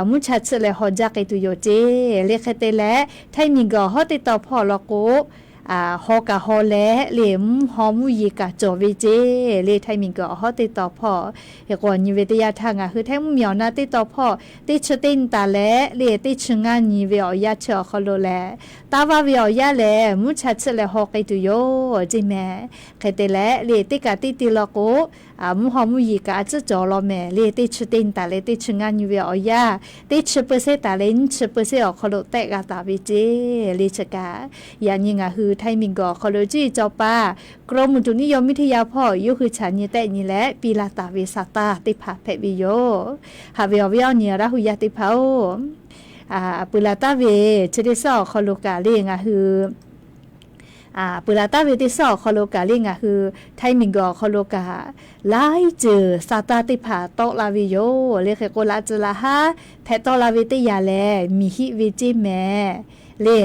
mvuhˇ cha tsuhˆ leh haw jaˇ k'ai tuˬ yoˬ ceˇ. Le hk'e te leh Htaiˇ miˬguiˬ awˬ hawˉ teˇ tawn hpawˇ law k'o, haw kaꞈ haw leh le mvuhˇ haw mvuhˇ yeˬ kaꞈ cawˬ ve ceˇ. Le Htaiˇ miˬguiˬ awˬ hawˉ teˇ tawn hpawˇ, hk'e k'o nyi ve teˇ yanˇ htaˇ ngaˬ hui Htaiˇ mvuhˇmiˬ awˬ na teˇ tawn hpawˇ teˇ chi teˇ nyi taˍ leh le teˇ chi ngaˇ nyi ve awˬ yanˇ chi awˬ hk'aw lo lehˬ, taˇ vaˇ ve awˬ yanˇ lehˬ mvuhˇ cha tsuhˆ leh haw k'ai tuˬ yoˬ ceˇ mehˍ. Hk'e te leh le teˇ kaꞈ tiˇ ti law k'o, mvuhˇ haw mvuhˇ yeˬ kaꞈ a tcuhˉ cawˬ law mehˍ. Le teˇ chi teˇ nyi taˍ leh teˇ chi ngaˇ nyi ve awˬ yanˇ, teˇ chi เปอร์เซ็นต์ taˍ leh nyiˇ chi เปอร์เซ็นต์ awˬ hk'aw lo tehˆ g'a taˍ ve ceˇ. Le chi kaꞈ yaꞈ nyi ngaˬ hui Htaiˇ miˬguiˬ awˬ hk'aw lo cuˇ yiˍ cawˬ paˍ กรมอุตุนิยมวิทยา hpawˇ yawˇ hui chaꞈ nyi tehˆ nyi leh piˇ laˇ taˍ ve sa taˇ teˇ hpaˍ hpehꞈ ve yoˬ. Haꞈ ve awˬ viˉ awˬ nyi Laˇ hu yaˇ teˇ hpaˍ-oˬ, peuˬ laˬ taˍ ve chi teˇ suhˉ awˬ hk'aw lo kaꞈ le ngaˬ hui peuˬ laˬ taˍ ve teˇ suhˉ awˬ hk'aw lo kaꞈ le ngaˬ hui Htaiˇ miˬguiˬ awˬ hk'aw lo kaꞈ laiˉ ceuˬ sa taˇ teˇ hpaˍ tawˆ la ve yoˬ. Le hk'e k'o laꞈ tcuh laꞈ haˉ hpehꞈ tawˆ la ve teˇ yanˇ lehˬ miˬ hiˆ ve ceˇ mehˍ. Le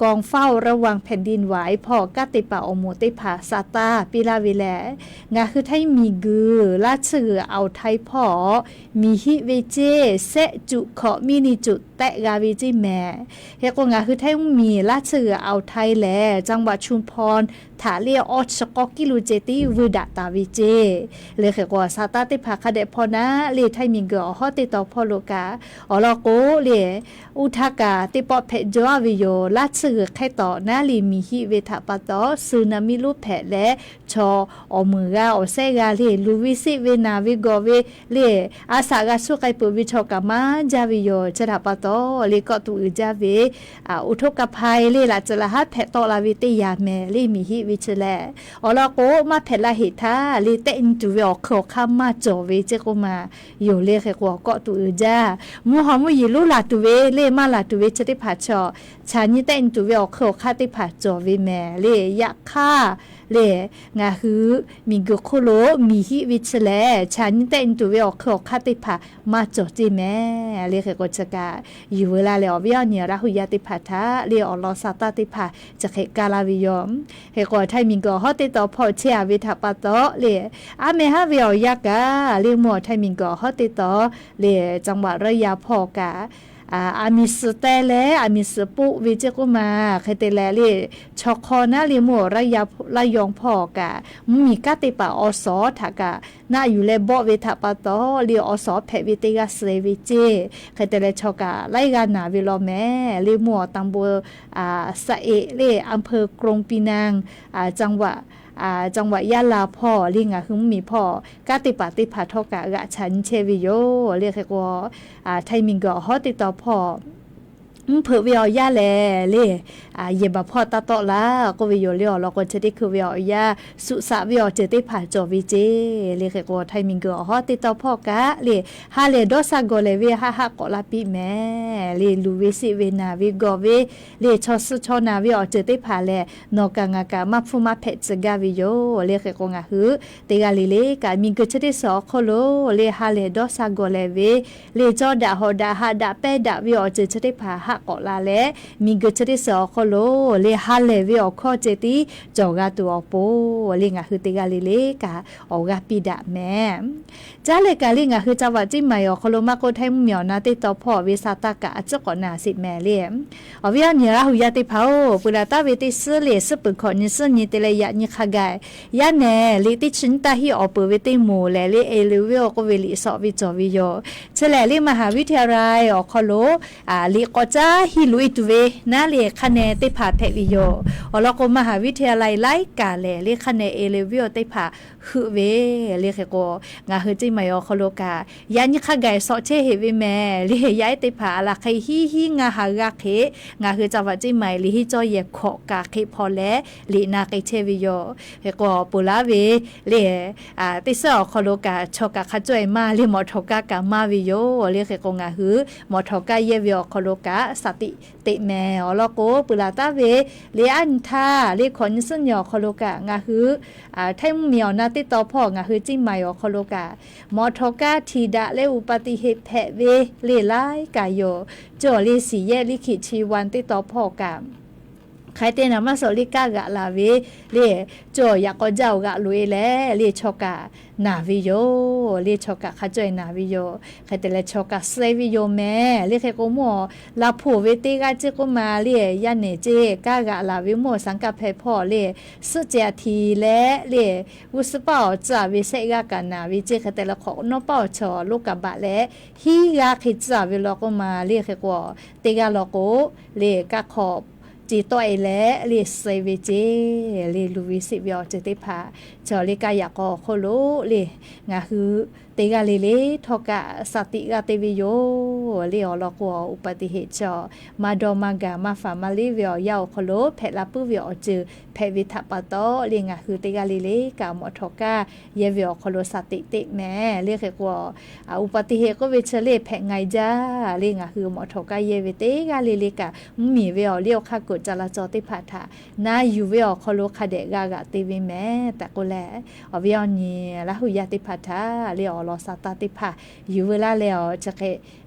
กองเฝ้าระวังแผ่นดินไหว hpawˇ kanˉ te paˍ awˬ moˍ teˇ hpaˍ sa taˇ piˇ laˇ ve lehˬ, ngaˬ hui Htaiˇ miˬguiˬ laˇ tsuhˇ g'uiˬ อ่าวไทย hpawˇ miˬ hiˆ ve ceˇ shehˆ cuꞈ hkawꞈ มิลลิเมตร tehˆ g'a ve ceˇ mehˍ. Hk'e k'o ngaˬ hui Htaiˇ mvuhˇmiˬ laˇ tsuhˇ g'uiˬ อ่าวไทย lehˬ จังหวัดชุมพร htaꞈ le awˇ chi k'awˇ กิโล ceh tiˉ vuiˇ daꞈ taˍ ve ceˇ. Le hk'e k'o sa taˇ teˇ hpaˍ hk'a dehꞈ hpaw naˉ le Htaiˇ miˬguiˬ awˬ hawˉ teˇ tawn hpawˇ lo kaꞈ awˬ lawn k'o le, uˇ htaˇ kaꞈ teˇ pawˆ hpehꞈ jaw-a ve yoˬ. Laˇ tsuhˇ g'uiˬ hk'ehˇ tawꞈ naˉ le miˬ hiˆ ve htaꞈ pa taw sunaˍmiˆ lonˉ hpehꞈ leh, chaw awˬ meunˍ g'a awˬ sehˉ g'a le luˬ ve seˆ ve naˬ ve gawˬ ve le, a shaꞈ g'a suhˉ k'ai peuˬ ve chaw kaꞈ maˇ jaˇ ve yoˬ. Chi htaꞈ pa taw le kawˆ tuˬ uiˍ jaˇ ve อุทกภัย le laꞈ tcuh laꞈ haˉ hpehꞈ tawˆ la ve teˇ yanˇ mehˍ le miˬ hiˆ ve chi lehˬ, awˬ lawn k'o maˇ hpehꞈ la heˆ htaˇ le, tehˆ nyi tuˬ ve awˬ hk'eun awˬ hk'aˇ maˇ cawˬ ve ceˇ k'oˆ ma. Yonˍ le hk'e k'o, kawˆ tuˬ uiˍ jaˇ. Mvuhˇ hawˬ mvuhˇ yeˬ lonˉ laˬ tuˬ ve le, maˇ laˬ tuˬ ve chi teˇ hpaˍ chaw, chaꞈ nyi tehˆ nyi tuˬ ve awˬ hk'eun awˬ hk'aˇ teˇ hpaˍ cawˬ ve mehˍ le. Yaꞈ hk'aˇ le, ngaˬ hui miˬguiˬ hk'oˆ lo miˬ hiˆ ve chi lehˬ, chaꞈ nyi tehˆ nyi tuˬ ve awˬ hk'eun awˬ hk'aˇ teˇ hpaˍ maˇ cawˬ ceˇ mehˍ le. Hk'e k'o, chi kaꞈ yuˬ veu laˇ leh awˬ viˉ awˬ nyi Laˇ huˍ yaˇ teˇ hpaˍ htaꞈ le awˬ lawn sa taˇ teˇ hpaˍ chi hk'e kaˇ laˇ ve yoˬ. Hk'e k'o, Htaiˇ miˬguiˬ awˬ hawˉ teˇ taw hpawˇ chehˇ a ve htaꞈ pa taw le, aˉ meh haˉ ve awˬ yanˇ kaꞈ le, mvuhˇ awˬ Htaiˇ miˬguiˬ awˬ hawˉ teˇ taw le, จังหวัดระยอง hpawˇ kaꞈ, aˬ miˬ suhˍ teh leh aˬ miˬ suhˍ poˆ ve ceˇ k'oˆ ma. Hk'e te leh le, chaw hk'aw naˉ le, mvuhˇ awˬ Laˇ yaˇ hpawˇ kaꞈ mvuhˇ miˬ kanˉ teˇ hpaˍ awˬ suhˍ htaꞈ kaꞈ naˆ yuˬ leh bawˆ ve htaꞈ pa taw le, awˬ suhˍ hpehꞈ ve teˇ g'aˇ suh ve ceˇ. Hk'e te leh chaw kaꞈ laiˉ g'aˇ naˬ ve law mehˍ le, mvuhˇ awˬ ตำบล Saˍ-eˍ le, อำเภอโคกปีนัง จังหวัด จังหวัดยะลา hpawˇ le, ngaˬ hui mvuhˇ miˬ hpawˇ kanˉ teˇ hpaˍ teˇ hpaˍ htawˇ kaꞈ g'aꞈ chaꞈ nyi chehˇ ve yoˬ le. Hk'e k'o, Htaiˇ miˬguiˬ awˬ hawˉ teˇ taw hpawˇ mvuhˇ hpeuꞈ ve awˬ yanˇ lehˬ le, yehˬ baˬ hpawˇ taˇ tawˆ laˇ k'oˆ ve yoˬ le. Awˬ lawn k'o, chi teˇ hkui ve awˬ yanˇ suhˍ saꞈ ve awˬ ceuˬ teˇ hpaˍ cawˬ ve ceˇ le. Hk'e k'o, Htaiˇ miˬguiˬ awˬ hawˉ teˇ taw hpawˇ kaꞈ le, ha lehˬ dawˇ sha gawˬ lehˬ ve haˆ haˆ k'awꞈ la piˇ mehˍ le. Luˬ ve siˆ ve naˬ ve gawˬ ve le, chaw suh chaw naˬ ve awˬ ceuˬ teˇ hpaˍ lehˬ, nawˬ kaꞈ ngaˬ kaꞈ maˇ hpfuhˇ maˇ hpehꞈ tcuh gaˇ ve yoˬ le. Hk'e k'o, ngaˬ hui teˇ g'aˇ le le kaꞈ miˬguiˬ chi teˇ suhˍ awˬ hk'oˆ lo le, ha lehˬ dawˇ sha gawˬ lehˬ ve le, cawˇ daꞈ hawˍ daꞈ haꞈ daꞈ pehˇ daꞈ ve awˬ ceuˬ chi teˇ hpaˍ haˆ k'awꞈ la leh, miˬguiˬ chi teˇ suhˍ awˬ hk'oˆ lo le, ha lehˬ ve awˬ hkawˇ ceh tiˉ cawˬ g'a tuˬ awˬ pon le, ngaˬ hui teˇ g'aˇ le le kaꞈ awˬ g'aˇ piˇ daꞈ mehˍ. Caˉ leh kaꞈ le, ngaˬ hui จังหวัดเชียงใหม่ awˬ hk'aw lo maˇ k'oˆ, Htaiˇ mvuhˇ miˬ awˬ na teˇ taw hpawˇ ve sa taˇ kaꞈ a ciˉ k'awꞈ na sheˍ mehˍ le. Awˬ viˉ awˬ nyi Laˇ huˍ yaˇ teˇ hpaˍ-oˬ, peuˬ laˬ taˍ ve teˇ suhˉ le, suhˉ peuˬ hkawꞈ nyi suhˉ nyi te leh yaꞈ nyi hk'a gaˬ, yaˇ nehˬ liꞈ teˇ chi nyiˇ taˇ hiˆ awˬ peuˬ ve teˇ moˍ lehˬ le, A level awˬ k'oˆ ve liꞈ sawꞈ ve cawˬ ve yoˬ. Chi lehˬ le, มหาวิทยาลัย awˬ hk'aw lo liꞈ k'awꞈ caˇ hiˆ loꞈ e tuˬ ve naˉ le, hk'a neh teˇ hpaˍ hpehꞈ ve yoˬ. Awˬ lawn k'o, มหาวิทยาลัย laiˉ kaꞈ lehˬ le, hk'a neh A level teˇ hpaˍ heuˆ ve le. Hk'e k'o, ngaˬ hui เชียงใหม่ awˬ hk'aw lo kaꞈ yaꞈ nyi hk'a gaˬ sawꞈ chehˇ heˆ ve mehˍ le. Yaˇ ehˉ teˇ hpaˍ a laˬ hk'e hiˉ hiˉ ngaˇ ha g'aˇ hk'e, ngaˬ hui จังหวัดเชียงใหม่ liꞈ hiˉ cawˇ yehˬ hkawꞈ kaꞈ hk'e hpaw leh liꞈ na k'ai chehˇ ve yoˬ. Hk'e k'o, peuˬ laˬ ve le, teˇ suhˉ awˬ hk'aw lo kaꞈ chaw kaꞈ hk'a cawˇ e maˇ le, mawꞈ htawnˍ kaˇ kaꞈ maˇ ve yoˬ le. Hk'e k'o, ngaˬ hui mawꞈ htawnˍ kaˇ yehˇ ve awˬ hk'aw lo kaꞈ shaˍ tiꞈ teꞈ mehˍ. Awˬ lawn k'o, peuˬ laˬ taˍ ve le, aˉ nyi htaˇ le, hkawꞈ nyi suhˉ nyi awˬ hk'aw lo kaꞈ ngaˬ hui Htaiˇ mvuhˇ miˬ awˬ na teˇ taw hpawˇ ngaˬ hui เชียงใหม่ awˬ hk'aw lo kaꞈ mawꞈ htawnˍ kaˇ htiˍ daꞈ leh อุบัติเหตุ hpehꞈ ve le, laiˉ kaꞈ yoˬ. Cawˬ le, siˍ yehˆ liˇ hkiꞈ chi wan teˇ taw hpawˇ kaꞈ hk'a te naˍ maˇ suhˍ le, kaˇ g'aꞈ laˬ ve le, cawˬ yaꞈ k'aw jaˇ awˬ g'aꞈ loꞈ e leh le, chaw kaꞈ naˬ ve yoˬ le. Chaw kaꞈ hk'a cawˇ e naˬ ve yoˬ. Hk'e te leh chaw kaꞈ suh e ve yoˬ mehˍ le. Hk'e k'o, mvuhˇ awˬ laˬ hpoˬ ve teˇ g'aˇ ceˇ k'oˆ ma le, yaˇ nehˬ ceˇ kaˇ g'aꞈ laˬ ve mvuhˇ awˬ สังกัด hpehꞈ hpawˇ le, suhˆ ceh a hti leh le, g'uˇ suhˉ paˇ awˬ tcuh ve sehˆ g'aˇ kaꞈ naˬ ve ceˇ. Hk'e te leh hk'awꞈ nawˉ paˇ awˬ chawˬ lo kaꞈ baꞈ leh, hiˉ g'aˇ hk'e tcuh ve law k'oˆ ma le. Hk'e k'o, teˇ g'aˇ law k'o le, kaˇ hk'awꞈ ce tawˆ e leh le, suh e ve ceˇ le. Luˬ ve siˆ ve awˬ ceuˬ teˇ hpaˍ chaw le, kaˇ yaꞈ k'aw awˬ hk'oˆ lo le, ngaˬ hui teˇ g'aˇ le le htawˇ kaꞈ shaˍ tiꞈ g'a te ve yoˬ le. Awˬ lawn k'o, อุบัติเหตุ chaw maˇ dawˇ maˇ gaˬ maˇ faˍ maˇ leˉ ve awˬ yanˇ awˬ hk'aw lo hpehꞈ la puiˉ ve awˬ ceuˬ hpehꞈ ve htaꞈ pa taw le, ngaˬ hui teˇ g'aˇ le le kaꞈ mawꞈ htawnˍ kaˇ yehˇ ve awˬ hk'aw lo shaˍ tiꞈ teꞈ mehˍ le. Hk'e k'o, อุบัติเหตุ k'oˆ ve chi le, hpehꞈ ngaˬ jaˇ le. Ngaˬ hui mawꞈ htawnˍ kaˇ yehˇ ve teˇ g'aˇ le le kaꞈ mvuhˇ miˬ ve awˬ liˇ awˬ hk'aˇ kuiˬ ca la caw teˇ hpaˍ htaꞈ na yuˬ ve awˬ hk'aw lo hk'a dehꞈ g'a g'aꞈ te ve mehˍ tehꞈ k'oˆ leh, awˬ viˉ awˬ nyi Laˇ huˍ yaˇ teˇ hpaˍ htaꞈ le awˬ lawn sa taˇ teˇ hpaˍ yuˬ veu laˇ leh awˬ chi hk'e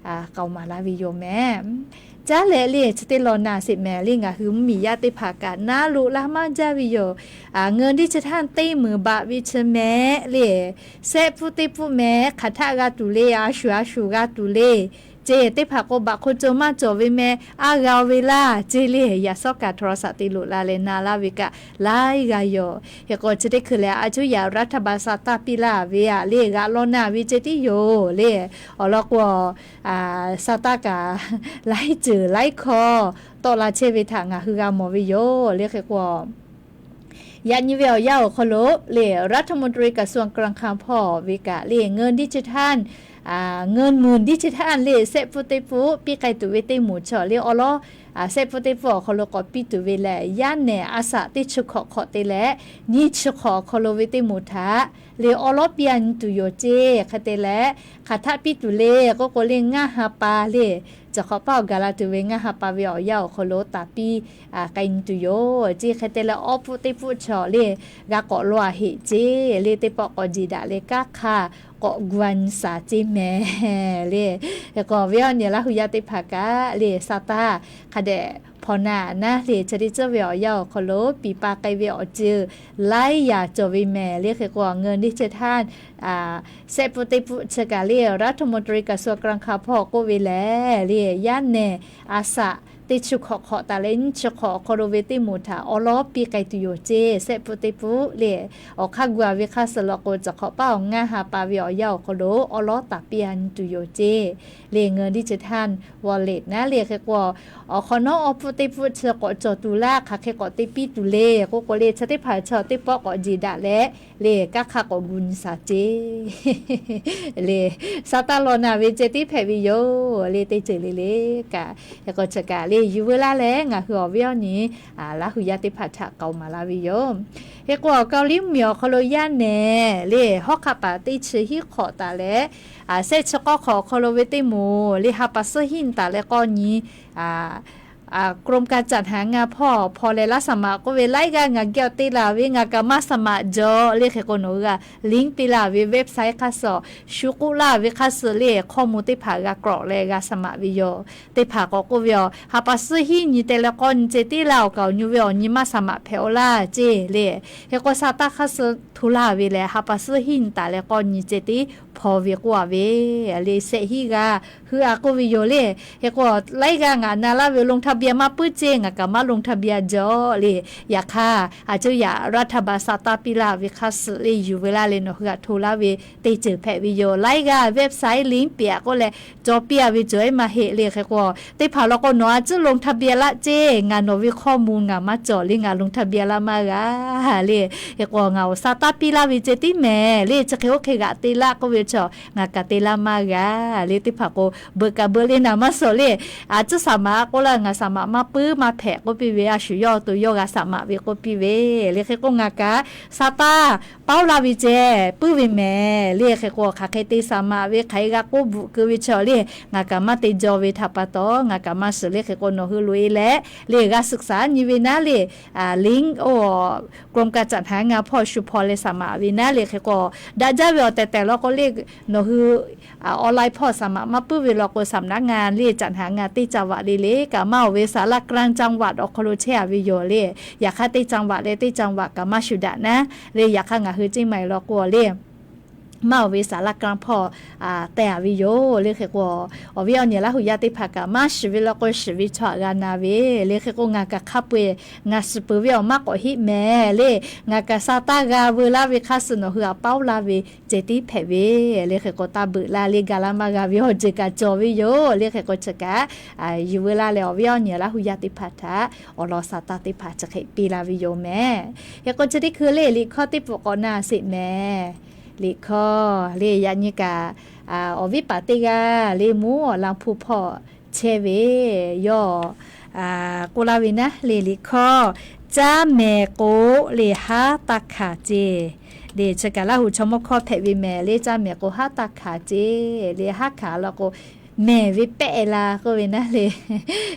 k'aoˍ maˍ laˇ ve yoˬ mehˍ. Caˉ leh le, chi teˇ lawn naˬ sheˍ mehˍ le, ngaˬ hui mvuhˇ miˬ yaˇ teˇ hpaˍ kaꞈ naˉ loꞈ laˇ maˇ jaˇ ve yoˬ. เงินดิจิทัล teˇ meunˍ baꞈ ve chi mehˍ le, sehˆ pfuhˇ teˇ pfuhˇ mehˍ, hk'aˬ htaˆ g'a tuˬ le, a shuˍ a shuˍ g'a tuˬ le, ceˇ teˇ hpaˍ k'o, baꞈ hk'o co maˇ cawˬ ve mehˍ, a g'a ve laˇ ceˇ le. Yaꞈ shawˉ kaꞈ โทรศัพท์ te loꞈ la leh na laˇ ve kaꞈ laiˉ g'a yoˬ. Hk'e k'o, chi teˇ hkui lehˬ, a cuˉ yaꞈ รัฐบาล sa taˇ piˇ laˇ ve a le, g'aꞈ law naˬ ve ceˇ tiˉ yoˬ le. Awˬ lawn k'o, sa taˇ kaꞈ laiˉ ceuˬ laiˉ hkawˇ tawˆ la chehˇ ve htaꞈ ngaˬ hui g'a mawˬ ve yoˬ le. Hk'e k'o, yaꞈ nyi ve awˬ yanˇ awˬ hk'aw lo le, รัฐมนตรีกระทรวงการคลัง hpawˇ ve kaꞈ le, เงินดิจิทัล เงินหมื่นดิจิทัล le, sehˆ pfuhˇ teˇ pfuhˇ piˇ k'ai tuˬ ve teˇ moˍ chaw le awˬ lawn shehˆ pfuhˆ teˇ pfuhˆ awˬ hk'aw lo k'awꞈ piˇ tuˬ ve lehˬ, yaˇ nehˬ a shaꞈ teˇ chi hk'awꞈ hk'awꞈ te leh nyiˇ chi hk'awꞈ awˬ hk'aw lo ve teˇ moˍ htaꞈ le awˉ lawˉ piˇ a nyi tuˬ yoˬ ceˇ. Hk'e te leh, hk'aˬ htaˆ piˇ tuˬ le k'oˆ k'o le, ngaˇ ha pa le, cawˬ hk'awꞈ paˇ awˬ gaˬ la tuˬ ve ngaˇ ha pa ve awˬ yanˇ awˬ hk'aw lo taˍ piˇ k'ai nyi tuˬ yoˬ ceˇ. Hk'e te leh, awˉ pfuhˆ teˇ pfuhˆ chi le g'a k'awꞈ law a heꞈ ceˇ le, teˇ pawˆ k'awꞈ jeˬ daꞈ leh kanˉ hk'aˇ k'awꞈ gu a nyi shaˍ ceˇ mehˍ le. Hk'e k'o, awˬ viˉ awˬ nyi Laˇ hu yaˇ teˇ hpaˍ kaꞈ le, sa taˇ hk'a dehꞈ hpaw na naˉ le, chi teˇ ceuˬ ve awˬ yanˇ awˬ hk'aw lo piˍ pa k'ai ve awˬ ceuˬ laiˉ yaꞈ cawˬ ve mehˍ le. Hk'e k'o, เงินดิจิทัล shehˆ pfuhˆ teˇ pfuhˆ chi kaꞈ le, รัฐมนตรีกระทรวงการคลัง hpawˇ k'oˆ ve lehˬ le, yaˇ nehˬ a shaꞈ teˇ chi hk'awꞈ hk'awꞈ taˍ leh nyiˇ chi hk'awꞈ awˬ hk'aw lo ve teˇ moˍ htaꞈ awˉ lawˉ piˇ k'ai tuˬ yoˬ ceˇ. Shehˆ pfuhˆ teˇ pfuhˆ le, awˬ hk'aˇ gu a ve hk'aˇ suh law k'o, cawˬ hk'awꞈ paˇ awˬ ngaˇ ha pa ve awˬ yanˇ awˬ hk'aw lo awˉ lawˉ taˍ piˇ a nyi tuˬ yoˬ ceˇ le. เงินดิจิทัล wallet naˉ le. Hk'e k'o, awˬ hk'awꞈ nawˉ awˉ pfuhˆ teˇ pfuhˆ chi k'awꞈ cawˬ tuˬ laˇ, hk'aˬ hk'e k'awꞈ te piˇ tuˬ le k'oˆ k'o le, chi teˇ hpaˍ chi teˇ pawˆ k'awꞈ jeˬ daꞈ leh le, kanˉ hk'aˇ k'awꞈ gu nyi shaˍ ceˇ le. Sa taˇ law na ve ceh tiˉ hpehꞈ ve yoˬ le, teˇ ceuˬ le le kaꞈ. Hk'e k'o, chi kaꞈ le yuˬ veu laˇ leh ngaˬ hui awˬ viˉ awˬ nyi Laˇ hu yaˇ teˇ hpaˍ htaꞈ k'aoˍ maˍ laˇ ve yoˬ. Hk'e k'o, Kaoˍliˇ mvuhˇmiˬ awˬ hk'aw lo yaˇ nehˬ le, hawˉ hk'aˆ paˍ teˇ chi hiˉ hk'awꞈ taˍ leh, shehˆ chi k'awˇ hk'awꞈ awˬ hk'aw lo ve teˇ moˍ le, ha pa suhˉ hiˉ nyi taˍ leh k'awˇ nyiกรมการจัดหางาน hpawˇ hpaw leh laˇ สมัคร k'oˆ ve laiˉ g'aˇ ngaˬ geh awˬ te laˬ ve, ngaˬ kaꞈ maˇ สมัคร jaw le. Hk'e k'o, nawˬ hui g'a link piˇ laˇ ve website hk'aˇ suh shu k'oˆ laˇ ve hk'aˇ suh le, hkawˇ mvuh teˇ hpaˍ g'a k'awꞈ leh g'a สมัคร ve yoˬ. Teˇ hpaˍ k'awꞈ k'oˆ ve, a, ha pa suhˉ hiˉ nyi te leh k'awˇ nyi ceh tiˉ laˇ, awˬ kaˍ awˬ nyu ve awˬ nyi maˇ สมัคร hpehꞈ-o laˇ ceˇ le. Hk'e k'o, sa taˇ hk'aˇ suh hto laˇ ve lehˬ, ha pa suhˉ hiˉ nyi taˍ leh k'awˇ nyi ceh tiˉ hpaw ve k'oˆ a ve le, shehˆ hiˉ g'aˇ hui a k'oˆ ve yoˬ le. Hk'e k'o, laiˉ g'aˇ ngaˬ na laˇ ve ลงทะเบียน maˇ puiˉ ceˇ, ngaˬ kaꞈ maˇ ลงทะเบียน jaw le. Yaꞈ hk'aˇ, a cuˇ yaꞈ รัฐบาล sa taˇ piˇ laˇ ve hk'aˇ suh le yuˬ veu laˇ leh nawˬ hui g'a hto laˇ ve teˇ ceuˬ hpehꞈ ve yoˬ. Laiˉ g'aˇ website link piˇ-a k'oˆ leh cawˬ piˇ-a ve cawˬ-e maˇ heˆ le. Hk'e k'o, teˇ hpaˍ law k'o, nawˬ a cuˇ ลงทะเบียน laˇ ceˇ, ngaˬ nawˬ ve hkawˇ mvuh ngaˬ maˇ cawˬ le, ngaˬ ลงทะเบียน laˇ maˇ g'a le. Hk'e k'o, ngaˬ awˬ sa taˇ piˇ laˇ ve ceh tiˉ mehˍ le, chi hk'e oˇ hk'e g'aꞈ te laˇ k'oˆ ve chaw, ngaˬ kaꞈ te laˇ maˇ g'a le. Teˇ hpaˍ k'o, beuꞈ kaꞈ beuꞈ le naˍ maˇ suhˍ le. A cuˇ สมัคร k'oˆ laˇ, ngaˬ สมัคร maˇ puiˉ maˇ hpehꞈ k'oˆ piˇ ve, a shu yawˇ awˬ to yawˇ g'a สมัคร ve k'oˆ piˇ ve le. Hk'e k'o, ngaˬ kaꞈ sa taˇ paoˉ laˇ ve ceh puiˉ ve mehˍ le. Hk'e k'o, hk'aˬ hk'e te สมัคร ve hk'aˬ hk'e g'a k'oˆ bvuhꞈ keu ve chaw le, ngaˬ kaꞈ maˇ te jaw ve htaꞈ pa taw ngaˬ kaꞈ maˇ shiˍ le. Hk'e k'o, nawˬ hui loꞈ-e leh le g'a ศึกษา nyi ve naˉ le, link oˇ กรมการจัดหางาน hpawˇ shu hpaw leh สมัคร ve naˉ le. Hk'e k'o, daꞈ jaˇ ve awˬ tehˬ tehˬ law k'o le, nawˬ hui online hpawˇ สมัคร maˇ puiˉ ve law k'o, สำนักงาน le จัดหางาน teˇ จังหวัด le le kaꞈ maˇ oˬ ve สารกลางจังหวัด awˬ hk'aw lo chehˇ-a ve yoˬ le. Yaꞈ hk'aˇ teˇ จังหวัด leh teˇ จังหวัด kaꞈ maˇ shu daꞈ naˉ le. Yaꞈ hk'aˇ ngaˬ hui Chiang Mai law k'o le, maˇ oˬ ve สารกลาง hpawˇ teh-a ve yoˬ le. Hk'e k'o, awˬ viˉ awˬ nyi Laˇ hu yaˇ teˇ hpaˍ kaꞈ maˇ shiˍ ve law k'o, shiˍ ve chaw aꞈ g'a na ve le. Hk'e k'o, ngaˬ kaꞈ hk'a peu-eˬ ngaˬ shiˍ peuˬ ve awˬ maˇ k'awꞈ heˆ mehˍ le. Ngaˬ kaꞈ sa taˇ g'a veu laˇ ve hk'aˇ suh nawˬ hui aꞈ paoˉ laˇ ve ceh tiˉ hpehꞈ ve le. Hk'e k'o, taˇ beuꞈ laˇ le, ga laˇ maˇ g'a ve awˬ ceuˬ kaꞈ cawˬ ve yoˬ le. Hk'e k'o, chi kaꞈ yuˬ veu laˇ leh awˬ viˉ awˬ nyi Laˇ hu yaˇ teˇ hpaˍ htaꞈ awˬ lawn sa taˇ teˇ hpaˍ chi hk'e piˇ laˇ ve yoˬ mehˍ. Hk'e k'o, chi teˇ hkui le liꞈ hkawˇ teˇ pfuhˍ k'awꞈ na sheˍ mehˍ. Liꞈ hkawˇ le yaꞈ nyi kaꞈ, awˬ viˉ paˍ teˇ g'aˇ le mvuhˇ awˬ laˇ hpu hpawˇ chehˇ ve yawˇ k'oˆ laˇ ve naˉ le, liꞈ hkawˇ, caˇ mehˍ k'o le haˉ taˇ hkanˍ ceˇ le. Chi kaꞈ Laˇ hu chaw mawˇ hkawˇ hpehꞈ ve mehˍ le, caˇ mehˍ k'o haˉ taˇ hkanˍ ceˇ le. Haˉ hkanˍ law k'o, mehˍ ve pehˆ la k'oˆ ve naˉ le.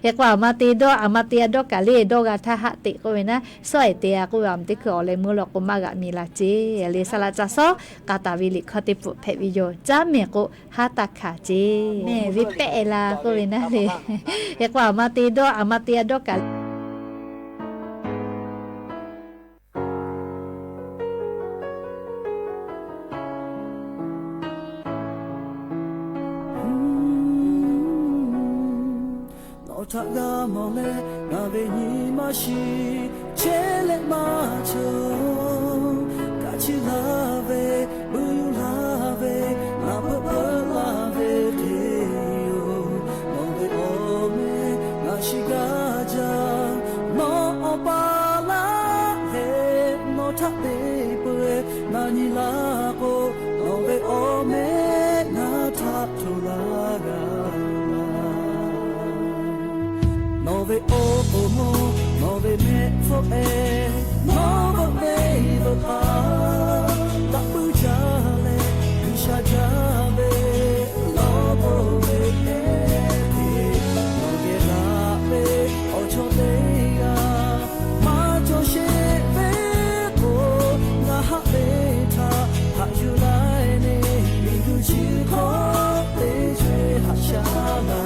Hk'e k'o, aˬ ma te dawˇ, aˬ ma te a dawˇ kaꞈ le, dawˇ g'a htaˇ haˆ teꞈ k'oˆ ve naˉ, sawˉ-ehˍ te-a k'oˆ ve, aˬ ma teˇ hkui awˬ leh meuˇ law k'o maˇ g'aꞈ mi la ceˇ le. Saˍ laꞈ ca sawˉ k'a taˍ ve liꞈ hkawˇ teˇ pfuhˍ hpehꞈ ve yoˬ. Caˇ mehˍ k'o haˉ taˇ hkanˍ ceˇ, mehˍ ve pehˆ la k'oˆ ve naˉ le. Hk'e k'o, aˬ ma te dawˇ, aˬ ma te a dawˇ kaꞈ Nawˬ htaꞈ g'a mawˬ leh ngaˬ ve nyi ma shiˍ, chehˇ leh maˇ cawˬ. Kaꞈ chiˇ laˇ ve, buiˇ yuˬ laˇ ve, ngaˬ peuˬ peuˬ laˇ ve hk'e yoˬ. Nawˬ ve awˬ meh ngaˬ shiˍ gaˇ jaˇ. Nawˬ awˬ pa laˇ leh nawˬ htaꞈ te peuˬ-e, ngaˬ nyi la k'o, nawˬ ve awˬ meh ngaˬ htaꞈ hto laˇ g'a. Nawˬ ve Mehˆ hpfuhˆ-e, nawˬ veuꞈ ve veuꞈ k'aˬ, daꞈ puiˉ jaˇ leh G'uiˬsha jaˇ ve, lawˇ bon ve hpehꞈ ve, nawˬ geh daꞈ ve awˬ chawˇ teˇ g'aˇ maˇ cawˬ sheˍ ve k'o, ngaˬ haꞈ ve htaꞈ haꞈ yuˬ laiˉ ne, miˬguiˬ chi hk'oˆ teˇ ceuˬ haꞈ shaˉ laˇ.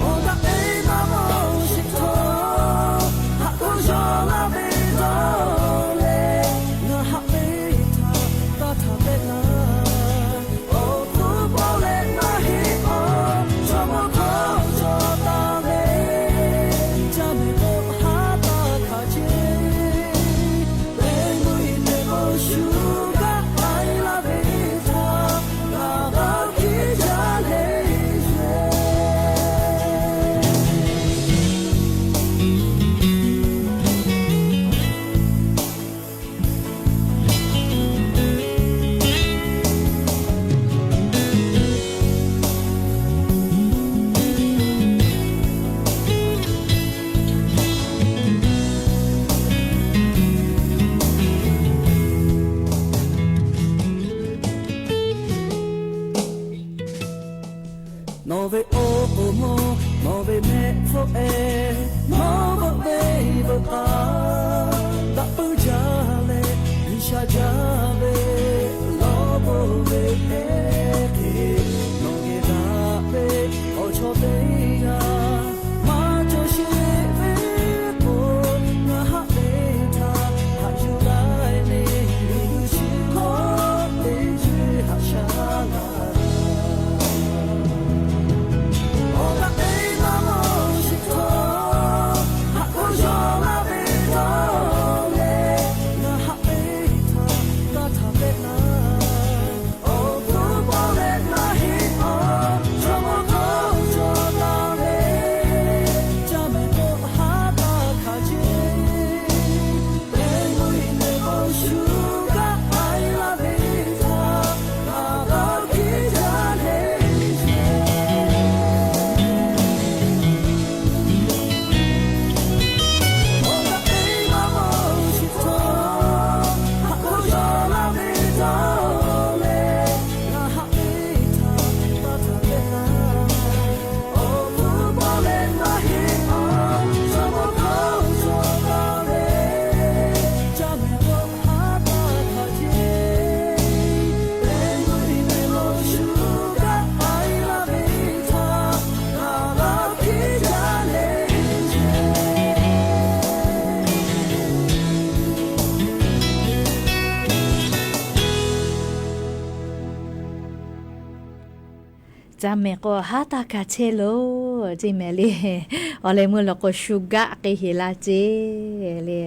Awˬ daꞈ teˇ maˇ maˇ shiˍ htawˇ, haꞈ k'oˆ yaw laˇ ve dawˇ leh, ngaˬ haꞈ ve htaꞈ taˇ htaꞈ pehˆ laˇ. Awˬ hkuˇ pawˆ leh maˇ heˆ awˬ, chaw mawˇ hkawˇ cawˬ taˍ ve, caˇ mehˍ k'o haˉ taˇ hkanˍ ceˇ. Leh mvuhˇ iˉ teˇ k'o shu gaˆ k'ai laˇ ve htaꞈ, ngaˬ g'a hkiˉ jaˇ leh yuˬ-e. Nawˬ ve awˬ k'oˍ mawˇ, nawˬ ve mehˆ hpfuhˆ-e, nawˬ veuꞈ ve veuꞈ k'aˬ, daꞈ puiˉ jaˇ leh G'uiˬsha jaˇ ve, lawˇ bon ve hpehꞈ ve, nawˬ geh daꞈ ve awˬ chawˇ teˇ g'aˇ maˇ cawˬ sheˍ ve k'o, ngaˬ haꞈ ve htaꞈ haꞈ yuˬ laiˉ ne, miˬguiˬ chi hk'oˆ teˇ ceuˬ haꞈ shaˉ laˇ. Awˬ daꞈ teˇ maˇ maˇ shiˍ htawˇ, haꞈ k'oˆ yaw laˇ ve dawˇ leh, ngaˬ haꞈ ve htaꞈ taˇ htaꞈ pehˆ laˇ. Awˬ hkuˇ pawˆ leh maˇ heˆ awˬ, chaw mawˇ hkawˇ cawˬ taˍ ve, caˇ mehˍ k'o haˉ taˇ hkanˍ ceˇ. Leh mvuhˇ iˉ teˇ k'o shu gaˆ k'ai laˇ ve htaꞈ, ngaˬ g'a hkiˉ jaˇ leh yuˬ-e. Awˬ daꞈ teˇ maˇ maˇ shiˍ htawˇ, haꞈ k'oˆ yaw laˇ ve dawˇ leh, ngaˬ haꞈ ve htaꞈ taˇ htaꞈ pehˆ laˇ. Awˬ hkuˇ pawˆ leh maˇ heˆ awˬ, chaw mawˇ hkawˇ cawˬ taˍ ve, caˇ mehˍ k'o haˉ taˇ hkanˍ ceˇ. Leh mvuhˇ iˉ teˇ k'o shu gaˆ k'ai laˇ ve htaꞈ, ngaˬ g'a hkiˉ jaˇ leh yuˬ-e. Caˇ mehˍ k'o haˉ taˇ hkanˍ ceˇ loˬ ceˇ mehˍ le. Awˬ leh meuˇ law k'o shu gaˆ k'ai heˍ laˇ ceˇ le.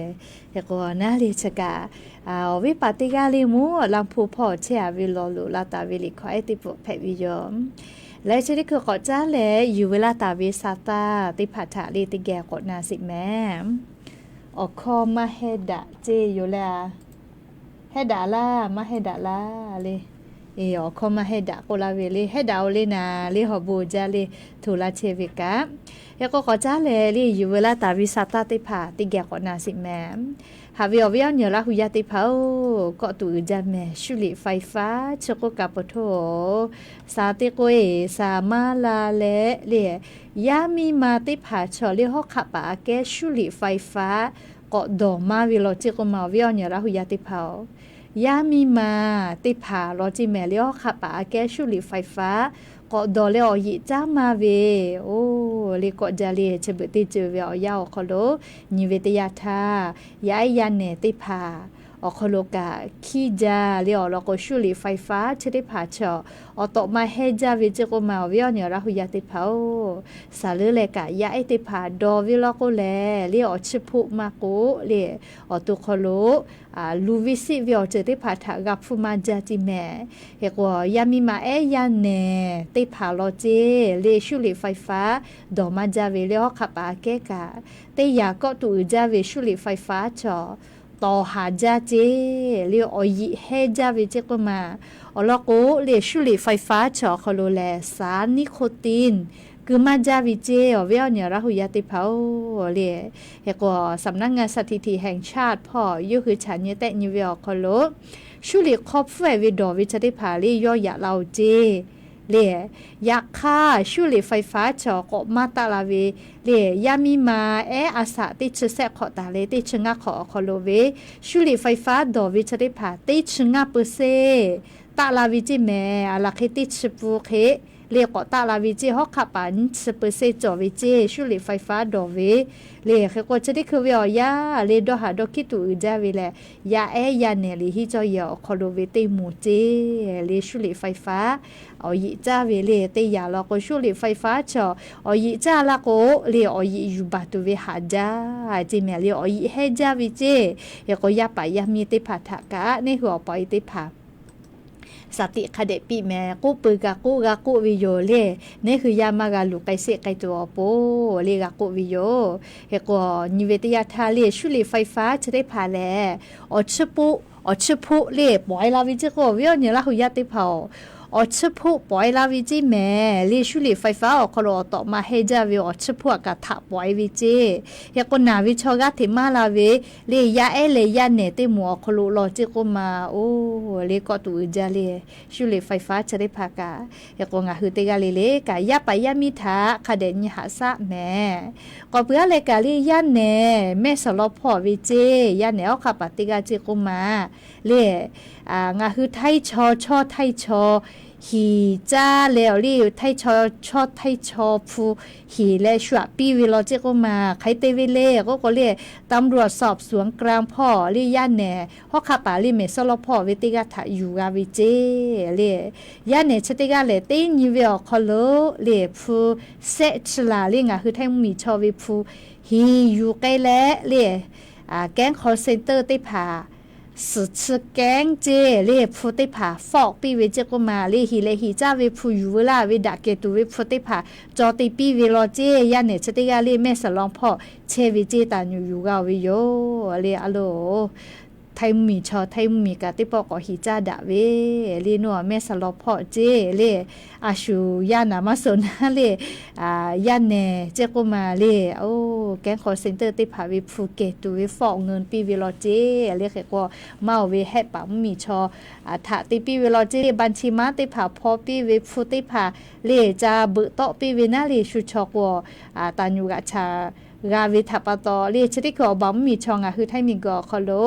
Hk'e k'o naˉ le chi kaꞈ, awˬ viˉ paˍ teˇ g'aˇ le mvuhˇ laˇ hpu hpawˇ chehˇ a ve law loꞈ la taˍ ve liꞈ hkawˇ ehˉ teˇ pfuhˍ hpehꞈ ve yoˬ. Leh chi teˇ hkui k'awꞈ caˉ leh yuˬ ve laˇ taˍ ve sa taˇ teˇ hpaˍ htaꞈ le teˇ geh k'awꞈ na sheˍ mehˍ. Awˬ hkawˇ maˇ hehˇ daꞈ ceˇ yoˬ le. Hehˇ daꞈ laˇ, maˇ hehˇ daꞈ laˇ le. Awˬ hkawˇ maˇ hehˇ daꞈ k'oˆ laˇ ve le, hehˇ daꞈ-oˬ le naˍ le, hawˬ bon jaˇ le, hto laˇ chehˇ ve kaꞈ. Hk'e k'o k'awꞈ caˉ leh le yuˬ ve laˇ taˍ ve sa taˇ teˇ hpaˍ teˇ geh k'awꞈ na sheˍ mehˍ. Haꞈ ve awˬ viˉ awˬ nyi Laˇ hu yaˇ teˇ hpaˍ-oˬ, kawˆ tuˬ uiˍ jaˇ mehˍ. 修理ไฟฟ้า chi k'oˆ kaꞈ pa htoˇ-oˬ, sa teˇ k'oˆ-e, sa maˇ la leh le, yaˇ miˇ ma teˇ hpaˍ chaw le hawˉ hk'aˆ paˍ aꞈ kehˉ 修理ไฟฟ้า k'awꞈ dawˬ maˇ ve law ceˇ k'oˆ ma, awˬ viˉ awˬ nyi Laˇ hu yaˇ teˇ hpaˍ-oˬ, yaˇ miˇ ma teˇ hpaˍ law ceˇ mehˍ le hawˉ hk'aˆ paˍ aꞈ kehˉ 修理ไฟฟ้า k'awꞈ dawˬ leh awˬ yeꞈ caˉ maˇ ve, oˬ le kawˆ jaˇ le. Chi beuꞈ teˇ ceuˬ ve awˬ yanˇ awˬ hk'aw lo nyi ve teˇ yanˇ htaˇ, yaˇ ehˉ yaˇ nehˬ teˇ hpaˍ awˬ hk'aw lo kaꞈ hkiˇ jaˇ le. Awˬ lawn k'o 修理ไฟฟ้า chi teˇ hpaˍ chaw awˬ tawꞈ ma hehˇ jaˇ ve ceˇ k'oˆ ma, awˬ viˉ awˬ nyi Laˇ hu yaˇ teˇ hpaˍ-oˬ, saˍ leuˉ leh kaꞈ yaˇ ehˉ teˇ hpaˍ dawˬ ve law k'o lehˬ le, awˬ chi hpoˆ maˇ k'oˆ le, awˬ to hk'aw lo lu ve siˆ ve awˬ ceuˬ teˇ hpaˍ htaꞈ g'a hpfuhˇ maˇ jaˇ ceˇ mehˍ. Hk'e k'o yaˇ miˇ ma ehˉ yaˇ nehˬ teˇ hpaˍ law ceˇ le 修理ไฟฟ้า dawˬ maˇ jaˇ ve le hawˉ hk'aˆ paˍ aꞈ kehˉ kaꞈ, teˇ yanˇ kawˆ tuˬ uiˍ jaˇ ve 修理ไฟฟ้า chaw tawˍ haˍ jaˇ ceˇ le, awˬ yeꞈ hehˇ jaˇ ve ceˇ k'oˆ ma. Awˬ lawn k'o le 修理ไฟฟ้า chaw awˬ hk'aw lo lehˬ สารนิโคติน keu maˇ jaˇ ve ceˇ. Awˬ viˉ awˬ nyi Laˇ huˍ yaˇ teˇ hpaˍ-oˬ le, hk'e k'o สำนักงานสถิติแห่งชาติ hpawˇ yawˇ hui chaꞈ nyi tehˆ nyi ve awˬ hk'aw lo, shuˉ liꞈ hk'aw hpfuhˇ-e ve dawˬ ve chi teˇ hpaˍ le yawˇ yaꞈ la-oˬ ceˇ le. Yaꞈ hk'aˇ, shuˉ liꞈ ไฟฟ้า chaw k'awꞈ maˇ taˆ la ve le, yaˇ miˇ ma ehˉ a shaꞈ teˇ chi sehˆ hk'awꞈ taˍ leh teˇ chi ngaˇ hk'awꞈ awˬ hk'aw lo ve, shuˉ liꞈ ไฟฟ้า dawˬ ve chi teˇ hpaˍ teˇ chi ngaˇ เปอร์เซ็นต์ taˆ la ve ceˇ mehˍ. A laˬ hk'e teˇ chi pun hk'e le k'awꞈ taˆ la ve ceˇ. Hawˉ hk'aˆ paˍ nyiˇ chi เปอร์เซ็นต์ cawˬ ve ceˇ, shuˉ liꞈ ไฟฟ้า dawˬ ve le. Hk'e k'o chi teˇ hkui ve awˬ yanˇ le dawˇ haˍ dawˇ hkiˉ tuˬ uiˍ jaˇ ve lehˬ, yaˇ ehˉ yaˇ nehˬ liꞈ hiˉ cawˇ yehˬ awˬ hk'aw lo ve teˇ moˍ ceˇ le, shuˉ liꞈ ไฟฟ้า awˬ yiꞈ caˇ ve le. Teˇ yanˇ law k'o, shuˉ liꞈ ไฟฟ้า chaw awˬ yiꞈ caˇ la k'o le, awˬ yiꞈ yuˬ baˬ tuˬ ve haꞈ jaˇ ceˇ mehˍ le, awˬ yiꞈ hehnˇ jaˇ ve ceˇ. Hk'e k'o, yaˇ paˍ yaˇ miˇ teˇ hpaˍ htaꞈ kaꞈ neˇ hui awˬ pa awˬ e teˇ hpaˍ สติ hk'a dehꞈ piˇ mehˍ. K'oˆ peuˬ g'a k'oˆ g'a k'oˆ ve yoˬ le, neˇ hui yaˇ maˇ g'a luˬ k'ai sheˆ k'ai tuˬ awˬ pon le g'a k'oˆ ve yoˬ. Hk'e k'o, nyi ve teˇ yanˇ htaˇ le, shuˉ liꞈ ไฟฟ้า chi teˇ hpaˍ lehˬ, awˬ chiˇ hpoˆ awˬ chiˇ hpoˆ le pawˍ-e la ve ceˇ k'o, awˬ viˉ awˬ nyi Laˇ huˍ yaˇ teˇ hpaˍ-oˬ, awˬ chiˇ hpoˆ pawˍ-e la ve ceˇ mehˍ le. Shuˉ liꞈ ไฟฟ้า awˬ hk'aw lo awˬ tawꞈ ma hehnˇ jaˇ ve awˬ chiˇ hpoˆ aꞈ kaꞈ htaꞈ pawˍ-e ve ceˇ. Hk'e k'o, naˬ ve chaw g'aˇ hteꞈ maˇ la ve le, yaˇ ehˉ leh yaˇ nehˬ teˇ moˍ awˬ hk'aw lo law ceˇ k'oˆ ma, oˬ le kawˆ tuˬ uiˍ jaˇ le, shuˉ liꞈ ไฟฟ้า chi teˇ hpaˍ kaꞈ. Hk'e k'o, ngaˬ hui teˇ g'aˇ le le kaꞈ, yaˇ paˍ yaˇ miˇ htaꞈ hk'a dehꞈ nyi haꞈ shaˆ mehˍ. K'awꞈ peuˬ aˉ leh kaꞈ le, yaˇ nehˬ mehˆ saˍ law hpawˇ ve ceˇ, yaˇ nehˬ hawˉ hk'aˆ paˍ teˇ g'aˇ ceˇ k'oˆ ma le, ngaˬ hui htaiˇ chaw chawˇ htaiˇ chaw hiˍ caˇ leh awˬ le, htaiˇ chaw chawˇ htaiˇ chaw hpu hiˍ leh shu aꞈ piˇ ve law ceˇ k'oˆ ma. Hk'aˬ hk'e te ve le k'oˆ k'o le, ตำรวจสอบสวนกลาง hpawˇ le, yaˇ nehˬ hawˉ hk'aˆ paˍ le mehˬ saˍ law hpawˇ ve teˇ g'aˇ htaꞈ yuˬ g'a ve ceˇ le. Yaˇ nehˬ chi teˇ g'aˇ lehˬ, teˇ nyi ve awˬ hk'aw lo le hpu shehˆ chi laˬ le, ngaˬ hui htaiˇ mvuhˇmiˬ chaw ve hpu hiˍ yuˬ k'ai leh le, kehˉ hk'aw center teˇ hpaˍ suhˍ chi kehˉ ceˇ le, hpu teˇ hpaˍ fawˆ piˇ ve ceˇ k'oˆ ma le. Hiˍ leh hiˍ caˇ ve hpu yuˬ veu laˇ ve daꞈ kehˬ tuˬ ve hpu teˇ hpaˍ caw te piˇ ve law ceˇ. Yaˇ nehˬ chi teˇ g'aˇ le mehˬ saˍ law hpawˇ chehˇ ve ceˇ, taˍ nyuꞈ yuˬ g'a-oˬ ve yoˬ le. A loˬ, htaiˇ mvuhˇmiˬ chaw htaiˇ mvuhˇmiˬ kaꞈ teˇ pawˆ k'awꞈ hiˍ caˇ daꞈ ve le. Nawˬ mehˬ saˍ law hpawˇ ceˇ le, a shu yaˇ naˍ maˇ suh naˉ le, yaˇ nehˬ ceˇ k'oˆ ma le, oˬ, kehˉ hk'aw center teˇ hpaˍ ve hpu kehˬ tuˬ ve fawˆ ngeu piˇ ve law ceˇ le. Hk'e k'o, maˇ oˬ ve hehˆ paˍ mvuhˇmiˬ chaw htaꞈ te piˇ ve law ceˇ le, บัญชีม้า teˇ hpaˍ hpaw piˇ ve hpu teˇ hpaˍ le, ca beuꞈ tawˆ piˇ ve naˉ le, shu chaw k'o taˍ nyuꞈ g'aꞈ chaꞈ g'a ve htaꞈ pa taw le, chi teˇ hkui awˬ baˬ mvuhˇmiˬ chaw ngaˬ hui htaiˇ miˬguiˬ awˬ hk'aw lo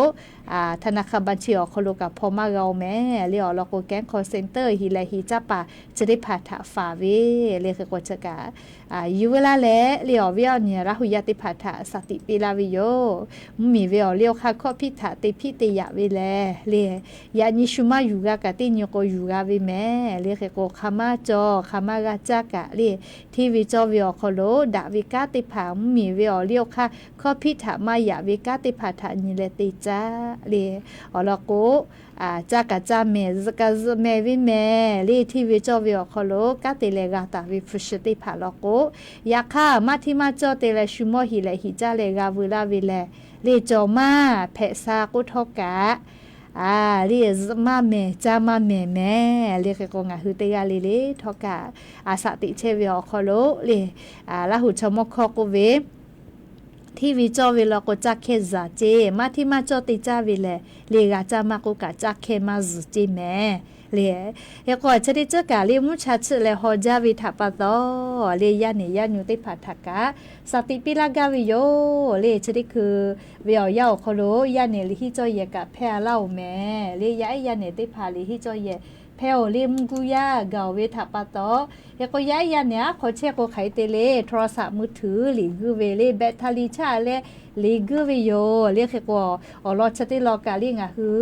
ธนาคาร บัญชี awˬ hk'aw lo kaꞈ hpaw maˇ g'a-oˬ mehˍ le. Awˬ lawn k'o, kehˉ hk'aw center hiˍ leh hiˍ caˇ paˍ chi teˇ hpaˍ htaꞈ faˍ ve le. Hk'e k'o, chi kaꞈ yuˬ veu laˇ leh le, awˬ viˉ awˬ nyi Laˇ huˍ yaˇ teˇ hpaˍ htaꞈ สติ piˇ laˇ ve yoˬ. Mvuhˇmiˬ ve awˬ liˇ awˬ hk'aˇ hkawˇ hpiˆ htaꞈ te hpiˆ te yaꞈ ve lehˬ le, yaꞈ nyi shu maˇ yuˬ g'a kaꞈ, teˇ nyi k'o yuˬ g'a ve mehˍ le. Hk'e k'o, hk'aˬ maˇ cawˬ hk'aˬ maˇ g'a caˇ kaꞈ le, hteˇ ve cawˇ ve awˬ hk'aw lo daꞈ ve kanˉ teˇ hpaˍ, mvuhˇmiˬ ve awˬ liˇ awˬ hk'aˇ hkawˇ hpiˆ htaꞈ maˇ yaꞈ ve kanˉ teˇ hpaˍ htaꞈ nyi leh te caˇ le. Awˬ lawn k'o, caˇ kaꞈ caˇ mehˍ, zuhꞈ kaꞈ zuhꞈ mehˍ ve mehˍ le. Hteˇ ve cawˇ ve awˬ hk'aw lo kanˉ te leh g'a taˍ ve hpu shi teˇ hpaˍ lawn k'o, yaꞈ hk'aˇ maˇ hteˇ maˇ cawˇ te leh shu mawˇ hiˍ leh hiˍ caˇ leh g'a veu laˇ ve lehˬ le, cawˬ maˇ hpehꞈ sha k'oˆ htawˇ kaꞈ le, zuhꞈ maˇ mehˍ caˇ maˇ mehˍ mehˍ le. Hk'e k'o, ngaˬ hui teˇ g'aˇ le le htawˇ kaꞈ, a shaꞈ teꞈ chehˇ ve awˬ hk'aw lo le, Laˇ huˍ chaw mawˇ hkawˇ k'oˆ ve, hteˇ ve cawˇ ve law k'o caˇ hkehˇ zuhꞈ ceˇ, maˇ hteˇ maˇ cawˇ te caˇ ve lehˬ le, g'a caˇ maˇ k'oˆ kaꞈ caˇ hkehˇ maˇ zuhꞈ ceˇ mehˍ le. Hk'e k'o, chi teˇ ceuˬ kaꞈ le, mvuhˇ cha chiˆ leh haw jaˇ ve htaꞈ pa taw le, yaˇ nehˬ yaˇ nyu teˇ hpaˍ htaꞈ kaꞈ สติ piˇ laˇ gaˇ ve yoˬ le. Chi teˇ hkui ve awˬ yanˇ awˬ hk'aw lo yaˇ nehˬ liꞈ hiˉ cawˇ yehˬ kaꞈ hpehˇ a laˇ-oˬ mehˍ le. Yaˇ ehˉ yaˇ nehˬ teˇ hpaˍ liꞈ hiˉ cawˇ yehˬ hpehˇ-oˬ le, mvuhˇ guˇ yaˇ gaˬ-oˬ ve htaꞈ pa taw. Hk'e k'o, yaˇ ehˉ yaˇ nehˬ aˉ hk'aw chehˇ k'o hk'aˬ hk'e te le, โทรศัพท์มือถือ liꞈ guˇ ve le, แบตเตอรี่ chaˇ leh liꞈ guˇ ve yoˬ le. Hk'e k'o, awˬ lawn chi teˇ lawn kaꞈ le, ngaˬ hui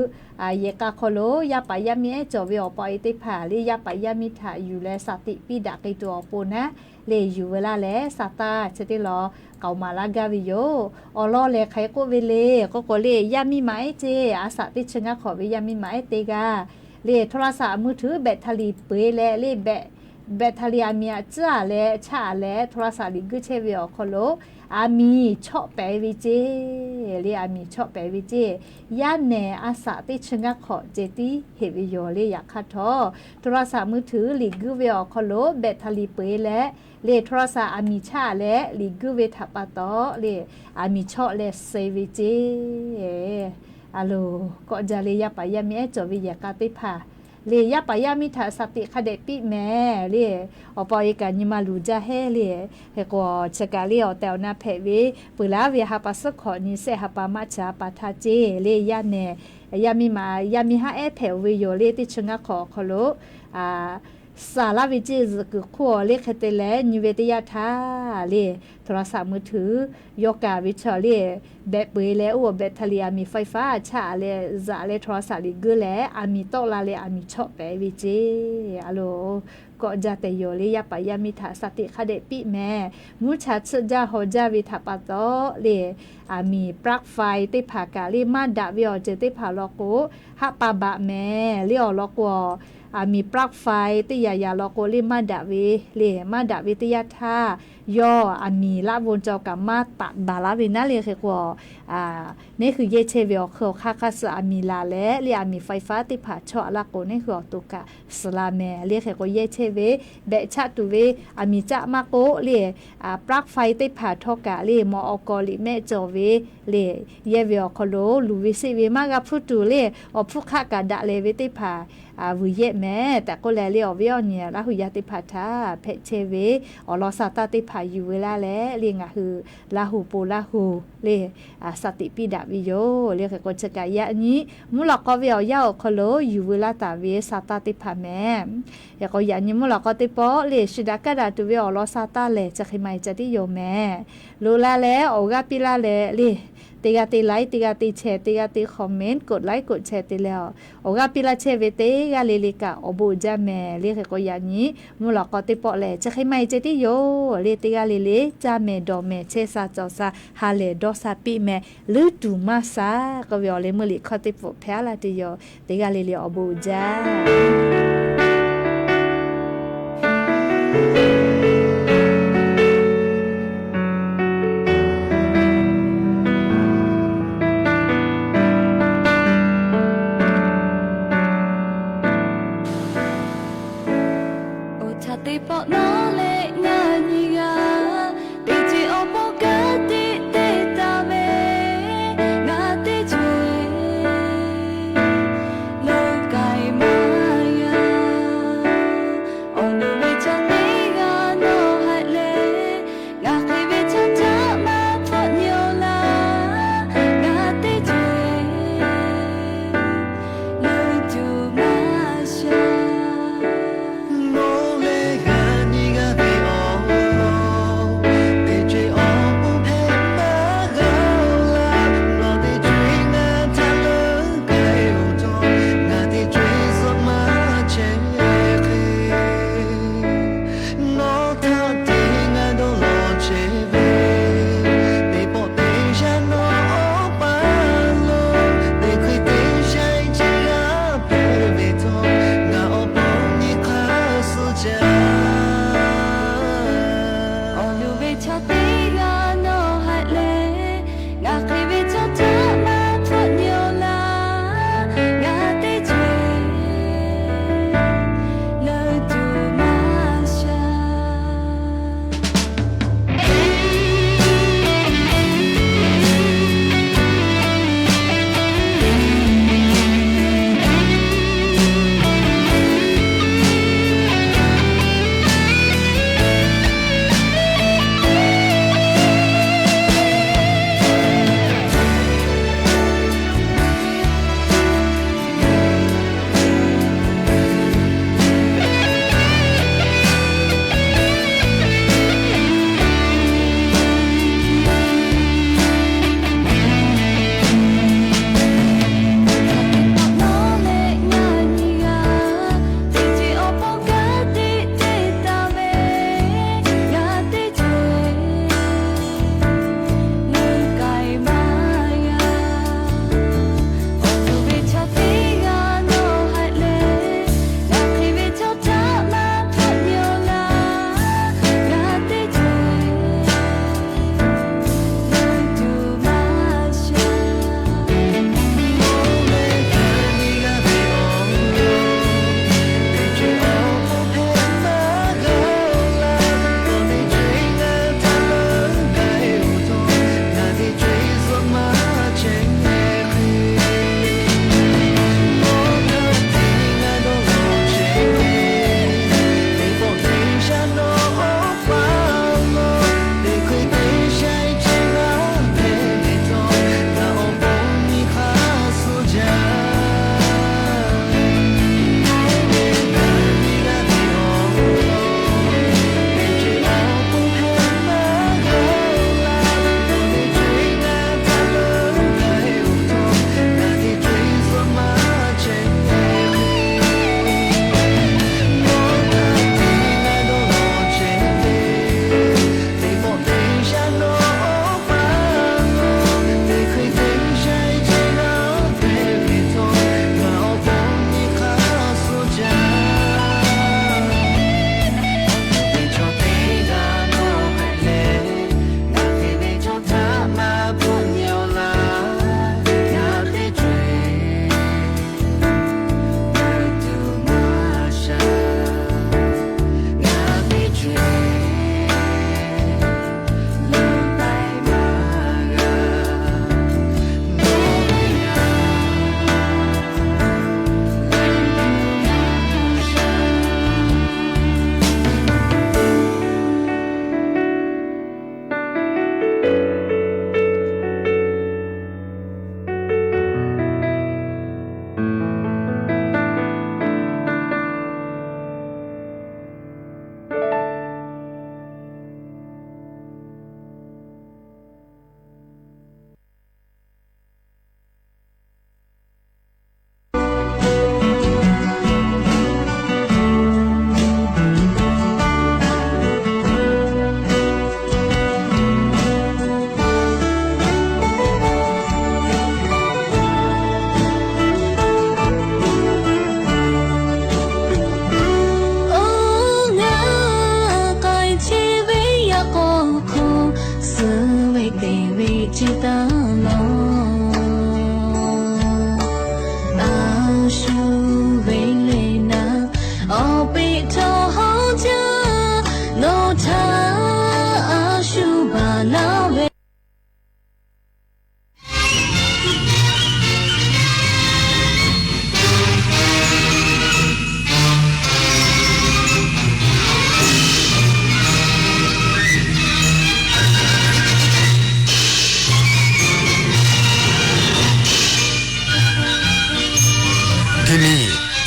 yehˬ k'a hk'aw lo yaˇ paˍ yaˇ miˇ ehˉ cawˬ ve awˬ pa awˬ e teˇ hpaˍ le, yaˇ paˍ yaˇ miˇ htaꞈ yuˬ leh สติ piˇ daꞈ k'ai tuˬ awˬ pon naˉ le, yuˬ veu laˇ leh sa taˇ chi teˇ lawn k'aoˍ maˍ laˇ gaˇ ve yoˬ. Awˬ lawn lehˬ hk'aˬ hk'e k'oˆ ve le k'oˆ k'o le, yaˇ miˇ ma ehˉ ceˇ, a shaꞈ teˇ chi ngaˇ hk'awꞈ ve yaˇ miˇ ma ehˉ teˇ g'aˇ le, โทรศัพท์มือถือ แบตเตอรี่ peu-e leh le, แบต Beˍtaˍliˍ aˬ miˍ aꞈ tcuhˉ aꞈ leh chaˆ aꞈ leh โทรศัพท์ liꞈ guiˇ chehˇ ve awˬ hk'aw lo, aˬ miˍ chawˆ pehˍ ve ceˇ le, aˬ miˍ chawˆ pehˍ ve ceˇ. Yaˇ nehˬ a shaꞈ teˇ chi ngaˇ hk'awꞈ ceh tiˉ heˆ ve yoˬ le. Yaꞈ hk'aˇ htawˇ, โทรศัพท์มือถือ liꞈ guiˇ ve awˬ hk'aw lo beˍtaˍliˍ peu eˬ leh le โทรศัพท์ aˬ miˍ chaˆ aꞈ leh liꞈ guiˇ ve htaꞈ pa taw le, aˬ miˍ chawˆ leh suh ve ceˇ. A loˬ, kawˆ jaˇ le. Yaˇ paˍ yaˇ miˇ ehˉ cawˬ ve yehˬ k'a teˇ hpaˍ le, yaˇ paˍ yaˇ miˇ htaꞈ สติ hk'a dehꞈ piˇ mehˍ le. Awˬ pa awˬ e kaꞈ nyi ma luˬ jaˇ heˆ le. Hk'e k'o, chi kaꞈ le awˬ tehˬ awˬ na hpehꞈ ve, peuˬ laˉ ve ha pa suhˉ hkawꞈ nyi sehˆ ha pa maˆ chi ha pa htaˇ ceˇ le. Yaˇ nehˬ yaˇ miˇ ma, yaˇ miˇ haˉ ehˉ hpehꞈ ve yoˬ le. Teˇ chi ngaˇ hk'awꞈ awˬ hk'aw lo saˍ laˇ ve ceˇ zuhꞈ kuiˬ hk'oˆ awˬ le hk'e te leh nyi ve teˇ yanˇ htaˇ le, โทรศัพท์มือถือ yawˇ kaˍ ve chaw le, behꞈ peu eˬ leh oˇ awˬ beˍtaˍliˍ aˬ miˍ ไฟฟ้า chaˆ aꞈ leh zaꞈ leh โทรศัพท์ liꞈ guiˇ leh aˬ miˍ tawˆ la leh aˬ miˍ chawˆ pehˍ ve ceˇ. A loˬ, kawˆ jaˇ tehꞈ yoˬ le. Yaˇ paˍ yaˇ miˇ htaꞈ สติ hk'a dehꞈ piˇ mehˍ. Mvuhˇ cha tsuhˆ jaˇ haw jaˇ ve htaꞈ pa taw le, aˬ miˍ ปลั๊กไฟ teˇ hpaˍ kaꞈ le maˇ daꞈ ve awˬ ceuˬ teˇ hpaˍ law k'o, haˆ pa baꞈ mehˍ le. Awˬ lawn k'o, aˬ miˍ ปลั๊กไฟ teˇ yaꞈ yaꞈ law k'o le maˇ daꞈ ve le, maˇ daꞈ ve teˇ yanˇ htaˇ, yawˇ aˬ miˍ laˆ von cawˬ kaꞈ maˇ taꞈ baˬ laˇ ve naˉ le. Hk'e k'o, neˇ hui yehˇ chehˇ ve awˬ hk'eun awˬ hk'aˇ hk'aˇ suh aˬ miˍ laˬ leh le, aˬ miˍ ไฟฟ้า teˇ hpaˍ chawˆ laˇ k'o, neˇ hui awˬ to kaꞈ suh la mehˍ le. Hk'e k'o, yehˇ chehˇ ve behꞈ chaˆ tuˬ ve aˬ miˍ caˆ maˇ k'oˆ le, ปลั๊กไฟ teˇ hpaˍ htawˇ kaꞈ le, mawꞈ awˬ kawˍ liꞈ mehˆ cawˬ ve le, yehˇ ve awˬ hk'aw lo luˬ ve seˆ ve maˇ g'a hpuˇ tuˬ le, awˬ hpfuhˇ hk'aˆ kaꞈ daꞈ leh ve teˇ hpaˍ vuiˬ yehˆ mehˍ tehꞈ k'oˆ leh le, awˬ viˉ awˬ nyi Laˇ hu yaˇ teˇ hpaˍ htaꞈ hpehꞈ chehˇ ve awˬ lawn sa taˇ teˇ hpaˍ yuˬ ve laˇ leh le, ngaˬ hui Laˇ hu po Laˇ hu le, สติ piˇ daꞈ ve yoˬ le. Hk'e k'o, chi kaꞈ yaꞈ nyi mvuhˇ lawꞈ k'aw ve awˬ yanˇ awˬ hk'aw lo yuˬ ve laˇ taˍ ve sa taˇ teˇ hpaˍ mehˍ. Hk'e k'o, yaꞈ nyi mvuhˇ lawꞈ k'aw teˇ pawˆ le, shiˍ daꞈ kaˇ daꞈ tuˬ ve awˬ lawn sa taˇ lehˬ, chi hk'e maˇ heˆ ca tiˉ yoˬ mehˍ. Loꞈ la leh awˬ g'aˇ piˇ laˇ leh le, teˇ g'aˇ te like, teˇ g'aˇ te share, teˇ g'aˇ te comment, กดไลค์ กดแชร์ te leh, awˬ g'aˇ piˇ laˇ chehˇ ve teˇ g'aˇ le le kaꞈ awˬ bon uiˍ jaˇ mehˍ le. Hk'e k'o, yaꞈ nyi mvuhˇ lawꞈ k'aw teˇ pawˆ lehˬ, chi hk'e maˇ heˆ ca tiˉ yoˬ le, teˇ g'aˇ le le caˇ mehˍ dawˬ mehˍ chehˇ sha cawˬ sha ha lehˬ dawˇ sha piˇ mehˍ. Leuˉ tuˬ maˇ sha k'oˆ ve awˬ leh meuˇ liꞈ hkawˇ teˇ pfuhˍ hpehꞈ laˇ tuˬ yoˬ. Teˇ g'aˇ le le awˬ bon uiˍ jaˇ. Oˇ htaˇ teˇ pawˆ nawˉ leh ngaˬ nyi g'a, teˇ ceuˬ awˬ pon kanˉ te te taˍ ve, ngaˬ teˇ ceuˬ lo k'ai maˇ g'a.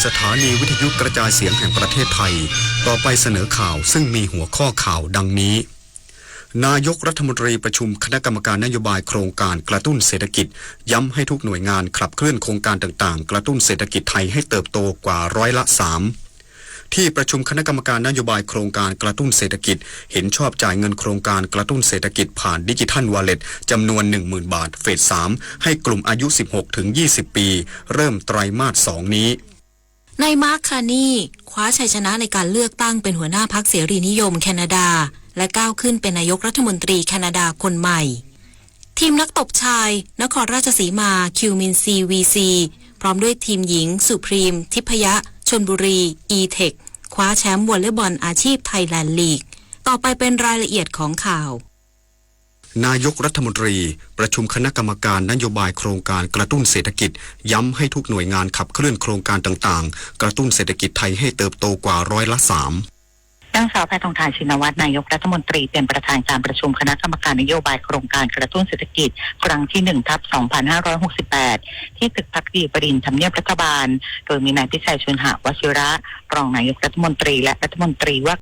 สถานีวิทยุกระจายเสียงแห่งประเทศไทย ต่อไปเสนอข่าวซึ่งมีหัวข้อข่าวดังนี้ นายกรัฐมนตรีประชุมคณะกรรมการนโยบายโครงการกระตุ้นเศรษฐกิจ ย้ำให้ทุกหน่วยงานขับเคลื่อนโครงการต่างๆ กระตุ้นเศรษฐกิจไทยให้เติบโตกว่าร้อยละสาม ที่ประชุมคณะกรรมการนโยบายโครงการกระตุ้นเศรษฐกิจ เห็นชอบจ่ายเงินโครงการกระตุ้นเศรษฐกิจผ่านดิจิทัลวอลเล็ต จำนวน หนึ่งหมื่น บาท เฟสสาม ให้กลุ่มอายุ สิบหกถึงยี่สิบ ปี เริ่มไตรมาสสอง นี้ นายมาร์ค คาร์นีคว้าชัยชนะในการเลือกตั้งเป็นหัวหน้าพรรคเสรีนิยมแคนาดา และก้าวขึ้นเป็นนายกรัฐมนตรีแคนาดาคนใหม่ ทีมนักตบชายนครราชสีมา คิวมินซี วีซี พร้อมด้วยทีมหญิงสุพรีม ทิพยะ ชลบุรี อีเทค คว้าแชมป์วอลเลย์บอลอาชีพไทยแลนด์ลีก ต่อไปเป็นรายละเอียดของข่าว นายกรัฐมนตรีประชุมคณะกรรมการนโยบายโครงการกระตุ้นเศรษฐกิจ ย้ำให้ทุกหน่วยงานขับเคลื่อนโครงการต่างๆ กระตุ้นเศรษฐกิจไทยให้เติบโตกว่าร้อยละสาม นางสาวแพทองธาร ชินวัตร นายกรัฐมนตรีเป็นประธานการประชุมคณะกรรมการนโยบายโครงการกระตุ้นเศรษฐกิจครั้งที่หนึ่งทับสองพันห้าร้อยหกสิบแปด ที่ตึกภักดีบดินทร์ทำเนียบรัฐบาล โดยมีนายพิชัย ชุนหวชิระ รองนายกรัฐมนตรีและรัฐมนตรีว่า